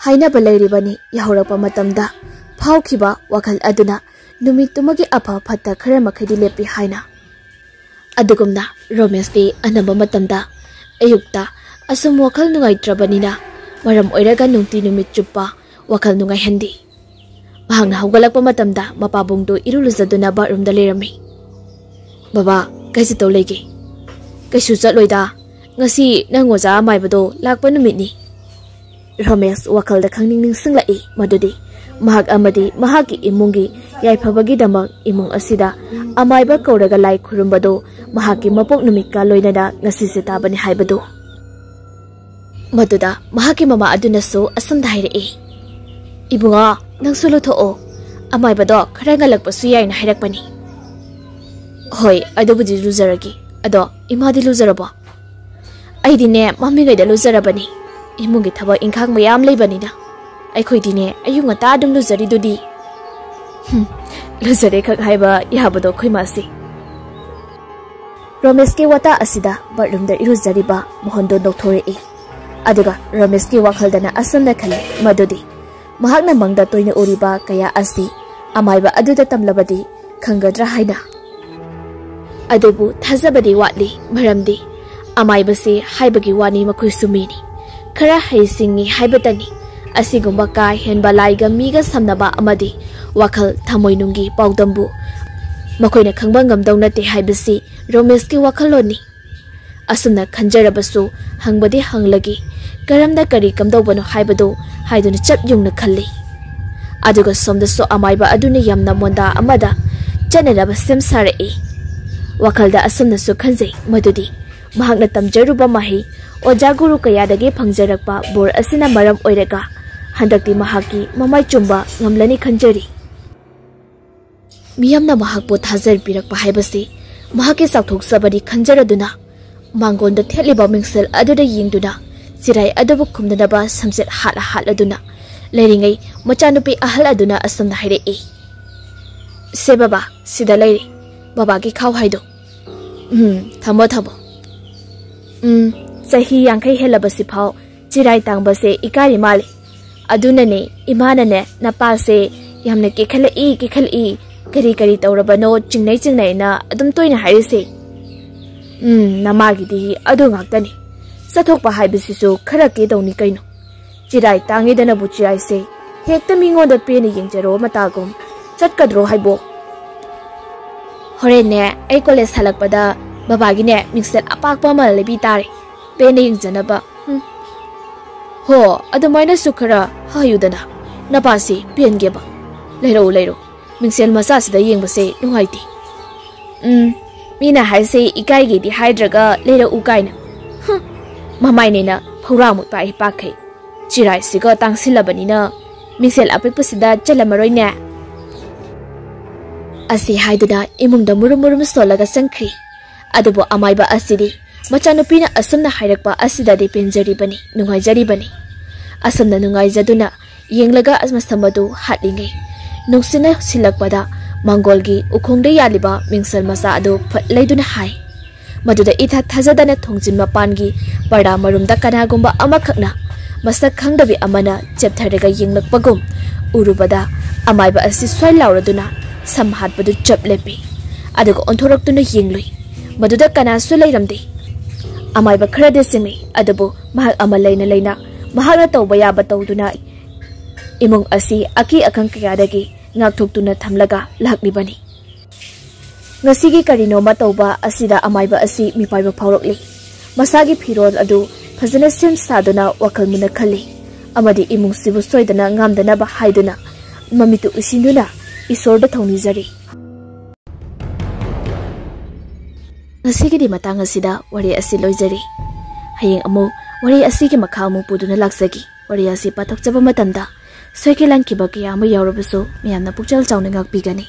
ꯍꯥꯏꯅꯕ ꯂꯩꯔꯤꯕꯅꯤ, ꯌꯥꯍꯧꯔꯛꯄ ꯃꯇꯝꯗ ꯐꯥꯎꯈꯤꯕ ꯋꯥꯈꯜ ꯑꯗꯨꯅ ꯅꯨꯃꯤꯠꯇꯨꯃꯒꯤ ꯑꯐ ꯐꯠꯇ ꯈꯔ ꯃꯈꯩꯗꯤ ꯂꯦꯞꯄꯤ ꯍꯥꯏꯅ꯫ ꯑꯗꯨꯒꯨꯝꯅ ꯔꯣꯃꯦꯁꯇꯤ ꯑꯅꯝꯕ ꯃꯇꯝꯗ ꯑꯌꯨꯛꯇ ꯑꯁꯨꯝ ꯋꯥꯈꯜ ꯅꯨꯡꯉꯥꯏꯇ꯭ꯔꯕꯅꯤꯅ ꯃꯔꯝ ꯑꯣꯏꯔꯒ ꯅꯨꯡꯇꯤ ꯅꯨꯃꯤꯠ ꯆꯨꯞꯄ ꯋꯥꯈꯜ ꯅꯨꯡꯉꯥꯏꯍꯟꯗꯦ꯫ ꯃꯍꯥꯛꯅ ꯍꯧꯒꯠꯂꯛꯄ ꯃꯇꯝꯗ ꯃꯄꯥꯕꯨꯡꯗꯨ ꯏꯔꯨ ꯂꯨꯖꯗꯨꯅ ꯕꯥꯠꯔꯨꯝꯗ ꯂꯩꯔꯝꯃꯤ꯫ "ꯕꯕꯥ, ꯀꯩ ꯆꯠꯇꯧ ꯂꯩꯒꯦ?" "ꯀꯩꯁꯨ ꯆꯠꯂꯣꯏꯗ꯫ ꯉꯁꯤ ꯅꯪ ꯑꯣꯖꯥ ꯑꯃꯥꯏꯕꯗꯣ ꯂꯥꯛꯄ ꯅꯨꯃꯤꯠꯅꯤ꯫" ꯔꯣꯃꯦꯁ ꯋꯥꯈꯜꯗ ꯈꯪꯅꯤꯡ ꯅꯤꯡꯁꯤꯡꯂꯛꯏ ꯃꯗꯨꯗꯤ ꯃꯍꯥꯛ ꯑꯃꯗꯤ ꯃꯍꯥꯛꯀꯤ ꯏꯃꯨꯡꯒꯤ ꯌꯥꯏꯐꯕꯒꯤꯗꯃꯛ ꯏꯃꯨꯡ ꯑꯁꯤꯗ ꯑꯃꯥꯏꯕ ꯀꯧꯔꯒ ꯂꯥꯏ ꯈꯨꯔꯨꯝꯕꯗꯨ ꯃꯍꯥꯛꯀꯤ ꯃꯄꯣꯛ ꯅꯨꯃꯤꯠꯀ ꯂꯣꯏꯅꯅ ꯉꯁꯤꯁꯦ ꯇꯥꯕꯅꯤ ꯍꯥꯏꯕꯗꯨ꯫ ꯃꯗꯨꯗ ꯃꯍꯥꯛꯀꯤ ꯃꯃꯥ ꯑꯗꯨꯅꯁꯨ ꯑꯁꯨꯝꯅ ꯍꯥꯏꯔꯛꯏ, "ꯏꯕꯨꯡꯉꯣ, ꯅꯪꯁꯨ ꯂꯨꯊꯣꯛꯑꯣ꯫ ꯑꯃꯥꯏꯕꯗꯣ ꯈꯔ ꯉꯜꯂꯛꯄꯁꯨ ꯌꯥꯏꯅ ꯍꯥꯏꯔꯛꯄꯅꯤ꯫" "ꯍꯣꯏ, ꯑꯗꯨꯕꯨꯗꯤ ꯂꯨꯖꯔꯒꯦ꯫ ꯑꯗꯣ ꯏꯃꯥꯗꯤ ꯂꯨꯖꯔꯕꯣ?" "ꯑꯩꯗꯤꯅꯦ, ꯃꯝꯃꯤꯉꯩꯗ ꯂꯨꯖꯔꯕꯅꯤ꯫ ꯏꯃꯨꯡꯒꯤ ꯊꯕꯛ ꯏꯪꯈꯥꯡ ꯃꯌꯥꯝ ꯂꯩꯕꯅꯤꯅ꯫ ꯑꯩꯈꯣꯏꯗꯤꯅꯦ, ꯑꯌꯨꯛ ꯉꯟꯇꯥ ꯑꯗꯨꯝ ꯂꯨꯖꯔꯤꯗꯨꯗꯤ꯫" "ꯍꯨꯝ, ꯂꯨꯖꯔꯦ ꯈꯛ ꯍꯥꯏꯕ ꯌꯥꯕꯗꯣ ꯑꯩꯈꯣꯏ ꯃꯥꯁꯤ꯫" ꯔꯣꯃꯦꯁꯀꯤ ꯋꯥꯇꯥ ꯑꯁꯤꯗ ꯕꯥꯠꯔꯨꯝꯗ ꯏꯔꯨꯖꯔꯤꯕ ꯃꯣꯍꯟꯗꯣ ꯅꯣꯛꯊꯣꯔꯛꯏ꯫ ꯑꯗꯨꯒ ꯔꯣꯃꯦꯁꯀꯤ ꯋꯥꯈꯜꯗꯅ ꯑꯁꯨꯝꯅ ꯈꯜꯂꯤ ꯃꯗꯨꯗꯤ ꯃꯍꯥꯛꯅ ꯃꯪꯗ ꯇꯣꯏꯅ ꯎꯔꯤꯕ ꯀꯌꯥ ꯑꯁꯤ ꯑꯃꯥꯏꯕ ꯑꯗꯨꯗ ꯇꯝꯂꯕꯗꯤ ꯈꯪꯒꯗ꯭ꯔꯥ ꯍꯥꯏꯅ꯫ ꯑꯗꯨꯕꯨ ꯊꯥꯖꯕꯗꯤ ꯋꯥꯠꯂꯤ, ꯃꯔꯝꯗꯤ ꯑꯃꯥꯏꯕꯁꯤ ꯍꯥꯏꯕꯒꯤ ꯋꯥꯅꯤ, ꯃꯈꯣꯏꯁꯨ ꯃꯤꯅꯤ꯫ ꯈꯔ ꯍꯩꯁꯤꯡꯉꯤ ꯍꯥꯏꯕꯇꯅꯤ꯫ ꯑꯁꯤꯒꯨꯝꯕ ꯀꯥ ꯍꯦꯟꯕ ꯂꯥꯏꯒ ꯃꯤꯒ ꯁꯝꯅꯕ ꯑꯃꯗꯤ ꯋꯥꯈꯜ ꯊꯃꯣꯏꯅꯨꯡꯒꯤ ꯄꯥꯎꯗꯝꯕꯨ ꯃꯈꯣꯏꯅ ꯈꯪꯕ ꯉꯝꯗꯧ ꯅꯠꯇꯦ ꯍꯥꯏꯕꯁꯤ ꯔꯣꯃꯦꯁꯀꯤ ꯋꯥꯈꯜꯂꯣꯟꯅꯤ꯫ ꯑꯁꯨꯝꯅ ꯈꯟꯖꯔꯕꯁꯨ ꯍꯪꯕꯗꯤ ꯍꯪꯂꯒꯦ, ꯀꯔꯝꯅ ꯀꯔꯤ ꯀꯝꯗꯧꯕꯅꯣ ꯍꯥꯏꯕꯗꯨ ꯍꯥꯏꯗꯨꯅ ꯆꯞ ꯌꯨꯡꯅ ꯈꯜꯂꯤ꯫ ꯑꯗꯨꯒ ꯁꯣꯝꯗꯁꯨ ꯑꯃꯥꯏꯕ ꯑꯗꯨꯅ ꯌꯥꯝꯅ ꯃꯣꯟꯗꯥ ꯑꯃꯗ ꯆꯠꯅꯅꯕ ꯁꯦꯝ ꯁꯥꯔꯛꯏ꯫ ꯋꯥꯈꯜꯗ ꯑꯁꯨꯝꯅꯁꯨ ꯈꯟꯖꯩ ꯃꯗꯨꯗꯤ ꯃꯍꯥꯛꯅ ꯇꯝꯖꯔꯨꯕ ꯃꯍꯩ, ꯑꯣꯖꯥ ꯒꯨꯔꯨ ꯀꯌꯥꯗꯒꯤ ꯐꯪꯖꯔꯛꯄ ꯕꯣꯔ ꯑꯁꯤꯅ ꯃꯔꯝ ꯑꯣꯏꯔꯒ ꯍꯟꯗꯛꯇꯤ ꯃꯍꯥꯛꯀꯤ ꯃꯃꯥꯏ ꯆꯨꯝꯕ ꯉꯝꯂꯅꯤ ꯈꯟꯖꯔꯤ꯫ ꯃꯤꯌꯥꯝꯅ ꯃꯍꯥꯛꯄꯨ ꯊꯥꯖꯕꯤꯔꯛꯄ ꯍꯥꯏꯕꯁꯤ ꯃꯍꯥꯛꯀꯤ ꯆꯥꯎꯊꯣꯛꯆꯕꯅꯤ ꯈꯟꯖꯔꯗꯨꯅ ꯃꯥꯡꯒꯣꯟꯗ ꯊꯦꯠꯂꯤꯕ ꯃꯤꯡꯁꯦꯜ ꯑꯗꯨꯗ ꯌꯦꯡꯗꯨꯅ ꯆꯤꯔꯥꯏ ꯑꯗꯨꯕꯨ ꯈꯨꯝꯅꯅꯕ ꯁꯝꯆꯦꯠ ꯍꯥꯠꯂ ꯍꯥꯠꯂꯗꯨꯅ ꯂꯩꯔꯤꯉꯩ ꯃꯆꯥꯅꯨꯄꯤ ꯑꯍꯜ ꯑꯗꯨꯅ ꯑꯁꯨꯝꯅ ꯍꯥꯏꯔꯛꯏ, "ꯁꯦ ꯕꯕꯥ, ꯁꯤꯗ ꯂꯩꯔꯦ꯫ ꯕꯕꯥꯒꯤ ꯈꯥꯎ ꯍꯥꯏꯗꯣ꯫ ꯎꯝ, ꯊꯝꯃꯣ, ꯊꯝꯃꯣ꯫ ꯎꯝ, ꯆꯍꯤ ꯌꯥꯡꯈꯩ ꯍꯦꯜꯂꯕꯁꯤꯐꯥꯎ ꯆꯤꯔꯥꯏ ꯇꯥꯡꯕꯁꯦ ꯏꯀꯥꯏꯔꯤ ꯃꯥꯜꯂꯦ꯫ ꯑꯗꯨꯅꯅꯦ ꯏꯃꯥꯅꯅꯦ ꯅꯄꯥꯁꯦ ꯌꯥꯝꯅ ꯀꯦꯈꯠꯂꯛꯏ, ꯀꯦꯈꯠꯂꯛꯏ, ꯀꯔꯤ ꯀꯔꯤ ꯇꯧꯔꯕꯅꯣ ꯆꯤꯡꯅꯩ ꯆꯤꯡꯅꯩꯅ ꯑꯗꯨꯝ ꯇꯣꯏꯅ ꯍꯥꯏꯔꯤꯁꯦ꯫ ꯎꯝ, ꯅꯃꯥꯒꯤꯗꯤ ꯑꯗꯨ ꯉꯥꯛꯇꯅꯤ꯫ ꯆꯠꯊꯣꯛꯄ ꯍꯥꯏꯕꯁꯤꯁꯨ ꯈꯔ ꯀꯦꯗꯧꯅꯤ ꯀꯩꯅꯣ꯫ ꯆꯤꯔꯥꯏ ꯇꯥꯡꯉꯤꯗꯅꯕꯨ ꯆꯤꯔꯥꯏꯁꯦ ꯍꯦꯛꯇ ꯃꯤꯉꯣꯟꯗ ꯄꯦꯅ ꯌꯦꯡꯖꯔꯣ ꯃꯇꯥꯒꯨꯝ꯫ ꯆꯠꯀꯗ꯭ꯔꯣ ꯍꯥꯏꯕꯣ?" "ꯍꯣꯔꯦꯟꯅꯦ ꯑꯩ ꯀꯣꯂꯦꯖ ꯍꯜꯂꯛꯄꯗ ꯕꯕꯥꯒꯤꯅꯦ ꯃꯤꯡꯁꯦꯜ ꯑꯄꯥꯛꯄ ꯑꯃ ꯂꯩꯕꯤ ꯇꯥꯔꯦ, ꯄꯦꯟꯅ ꯌꯦꯡꯖꯅꯕ꯫ ꯎꯝ꯫ ꯍꯣ, ꯑꯗꯨꯃꯥꯏꯅꯁꯨ ꯈꯔ ꯍꯥꯏꯌꯨꯗꯅ, ꯅꯄꯥꯁꯤ ꯄꯦꯟꯒꯦꯕ꯫ ꯂꯩꯔꯛꯎ, ꯂꯩꯔꯛꯎ, ꯃꯤꯡꯁꯦꯜ ꯃꯆꯥꯁꯤꯗ ꯌꯦꯡꯕꯁꯦ ꯅꯨꯡꯉꯥꯏꯇꯦ꯫ ꯎꯝ, ꯃꯤꯅ ꯍꯥꯏꯁꯦ ꯏꯀꯥꯏꯒꯦꯗꯤ ꯍꯥꯏꯗ꯭ꯔꯒ ꯂꯩꯔꯛꯎ ꯀꯥꯏꯅ꯫ ꯍꯨꯝ, ꯃꯃꯥꯏꯅꯦꯅ ꯐꯧꯔꯥꯃꯨꯛ ꯄꯥꯛꯏ ꯄꯥꯛꯈꯩ꯫ ꯆꯤꯔꯥꯏꯁꯤꯒ ꯇꯥꯡꯁꯤꯜꯂꯕꯅꯤꯅ ꯃꯤꯡꯁꯦꯜ ꯑꯄꯤꯛꯄꯁꯤꯗ ꯆꯜꯂꯝꯃꯔꯣꯏꯅꯦ꯫" ꯑꯁꯤ ꯍꯥꯏꯗꯨꯅ ꯏꯃꯨꯡꯗ ꯃꯨꯔꯨꯝ ꯃꯨꯔꯨꯝ ꯁꯣꯜꯂꯒ ꯆꯪꯈ꯭ꯔꯤ꯫ ꯑꯗꯨꯕꯨ ꯑꯃꯥꯏꯕ ꯑꯁꯤꯗꯤ ꯃꯆꯥꯅꯨꯄꯤꯅ ꯑꯁꯨꯝꯅ ꯍꯥꯏꯔꯛꯄ ꯑꯁꯤꯗꯗꯤ ꯄꯦꯟꯖꯔꯤꯕꯅꯤ, ꯅꯨꯡꯉꯥꯏꯖꯔꯤꯕꯅꯤ꯫ ꯑꯁꯨꯝꯅ ꯅꯨꯡꯉꯥꯏꯖꯗꯨꯅ ꯌꯦꯡꯂꯒ ꯃꯁꯝ ꯑꯗꯨ ꯍꯥꯠꯂꯤꯉꯩ, ꯅꯨꯡꯁꯤꯠꯅ ꯁꯤꯜꯂꯛꯄꯗ ꯃꯥꯡꯒꯣꯜꯒꯤ ꯎꯈꯣꯡꯗ ꯌꯥꯜꯂꯤꯕ ꯃꯤꯡꯁꯦꯜ ꯃꯆꯥ ꯑꯗꯨ ꯐꯠ ꯂꯩꯗꯨꯅ ꯍꯥꯏ꯫ ꯃꯗꯨꯗ ꯏꯊꯥ ꯊꯥꯖꯗꯅ ꯊꯣꯡꯖꯤꯟ ꯃꯄꯥꯟꯒꯤ ꯄꯔꯗꯥ ꯃꯔꯨꯝꯗ ꯀꯅꯥꯒꯨꯝꯕ ꯑꯃꯈꯛꯅ ꯃꯁꯛ ꯈꯪꯗꯕꯤ ꯑꯃꯅ ꯆꯦꯞꯊꯔꯒ ꯌꯦꯡꯂꯛꯄꯒꯨꯝ ꯎꯔꯨꯕꯗ, ꯑꯃꯥꯏꯕ ꯑꯁꯤ ꯁ꯭ꯋꯥꯏ ꯂꯥꯎꯔꯗꯨꯅ ꯁꯝ ꯍꯥꯠꯄꯗꯨ ꯆꯞ ꯂꯦꯞꯄꯤ꯫ ꯑꯗꯨꯒ ꯑꯣꯟꯊꯣꯔꯛꯇꯨꯅ ꯌꯦꯡꯂꯨꯏ꯫ ꯃꯗꯨꯗ ꯀꯅꯥꯁꯨ ꯂꯩꯔꯝꯗꯦ꯫ ꯑꯃꯥꯏꯕ ꯈꯔꯗꯤ ꯆꯤꯡꯅꯩ, ꯑꯗꯨꯕꯨ ꯃꯍꯥꯛ ꯑꯃ ꯂꯩꯅ ꯂꯩꯅ ꯃꯍꯥꯛꯅ ꯇꯧꯕ ꯌꯥꯕ ꯇꯧꯗꯨꯅ ꯏꯃꯨꯡ ꯑꯁꯤ ꯑꯀꯤ ꯑꯈꯪ ꯀꯌꯥꯗꯒꯤ ꯉꯥꯛꯊꯣꯛꯇꯨꯅ ꯊꯝꯂꯒ ꯂꯥꯛꯂꯤꯕꯅꯤ꯫ ꯉꯁꯤꯒꯤ ꯀꯔꯤꯅꯣꯃ ꯇꯧꯕ ꯑꯁꯤꯗ ꯑꯃꯥꯏꯕ ꯑꯁꯤ ꯃꯤꯄꯥꯏꯕ ꯐꯥꯎꯔꯛꯂꯤ꯫ ꯃꯁꯥꯒꯤ ꯐꯤꯔꯣꯜ ꯑꯗꯨ ꯐꯖꯅ ꯁꯦꯝ ꯁꯥꯗꯨꯅ ꯋꯥꯈꯜ ꯃꯨꯟꯅ ꯈꯜꯂꯤ ꯑꯃꯗꯤ ꯏꯃꯨꯡꯁꯤꯕꯨ ꯁꯣꯏꯗꯅ ꯉꯥꯝꯗꯅꯕ ꯍꯥꯏꯗꯨꯅ ꯃꯃꯤꯠꯇꯨ ꯎꯏꯁꯤꯟꯗꯨꯅ ꯏꯁꯣꯔꯗ ꯊꯧꯅꯤꯖꯔꯤ꯫ ꯉꯁꯤꯒꯤꯗꯤ ꯃꯇꯥꯡ ꯑꯁꯤꯗ ꯋꯥꯔꯤ ꯑꯁꯤ ꯂꯣꯏꯖꯔꯤ꯫ ꯍꯌꯦꯡ ꯑꯃꯨꯛ ꯋꯥꯔꯤ ꯑꯁꯤꯒꯤ ꯃꯈꯥ ꯑꯃꯨꯛ ꯄꯨꯗꯨꯅ ꯂꯥꯛꯆꯒꯦ꯫ ꯋꯥꯔꯤ ꯑꯁꯤ ꯄꯥꯊꯣꯛꯆꯕ ꯃꯇꯝꯗ ꯁꯣꯏꯈꯤ ꯂꯥꯟꯈꯤꯕ ꯀꯌꯥ ꯑꯃ ꯌꯥꯎꯔꯕꯁꯨ ꯃꯌꯥꯝꯅ ꯄꯨꯛꯆꯦꯜ ꯆꯥꯎꯅ ꯉꯥꯛꯄꯤꯒꯅꯤ꯫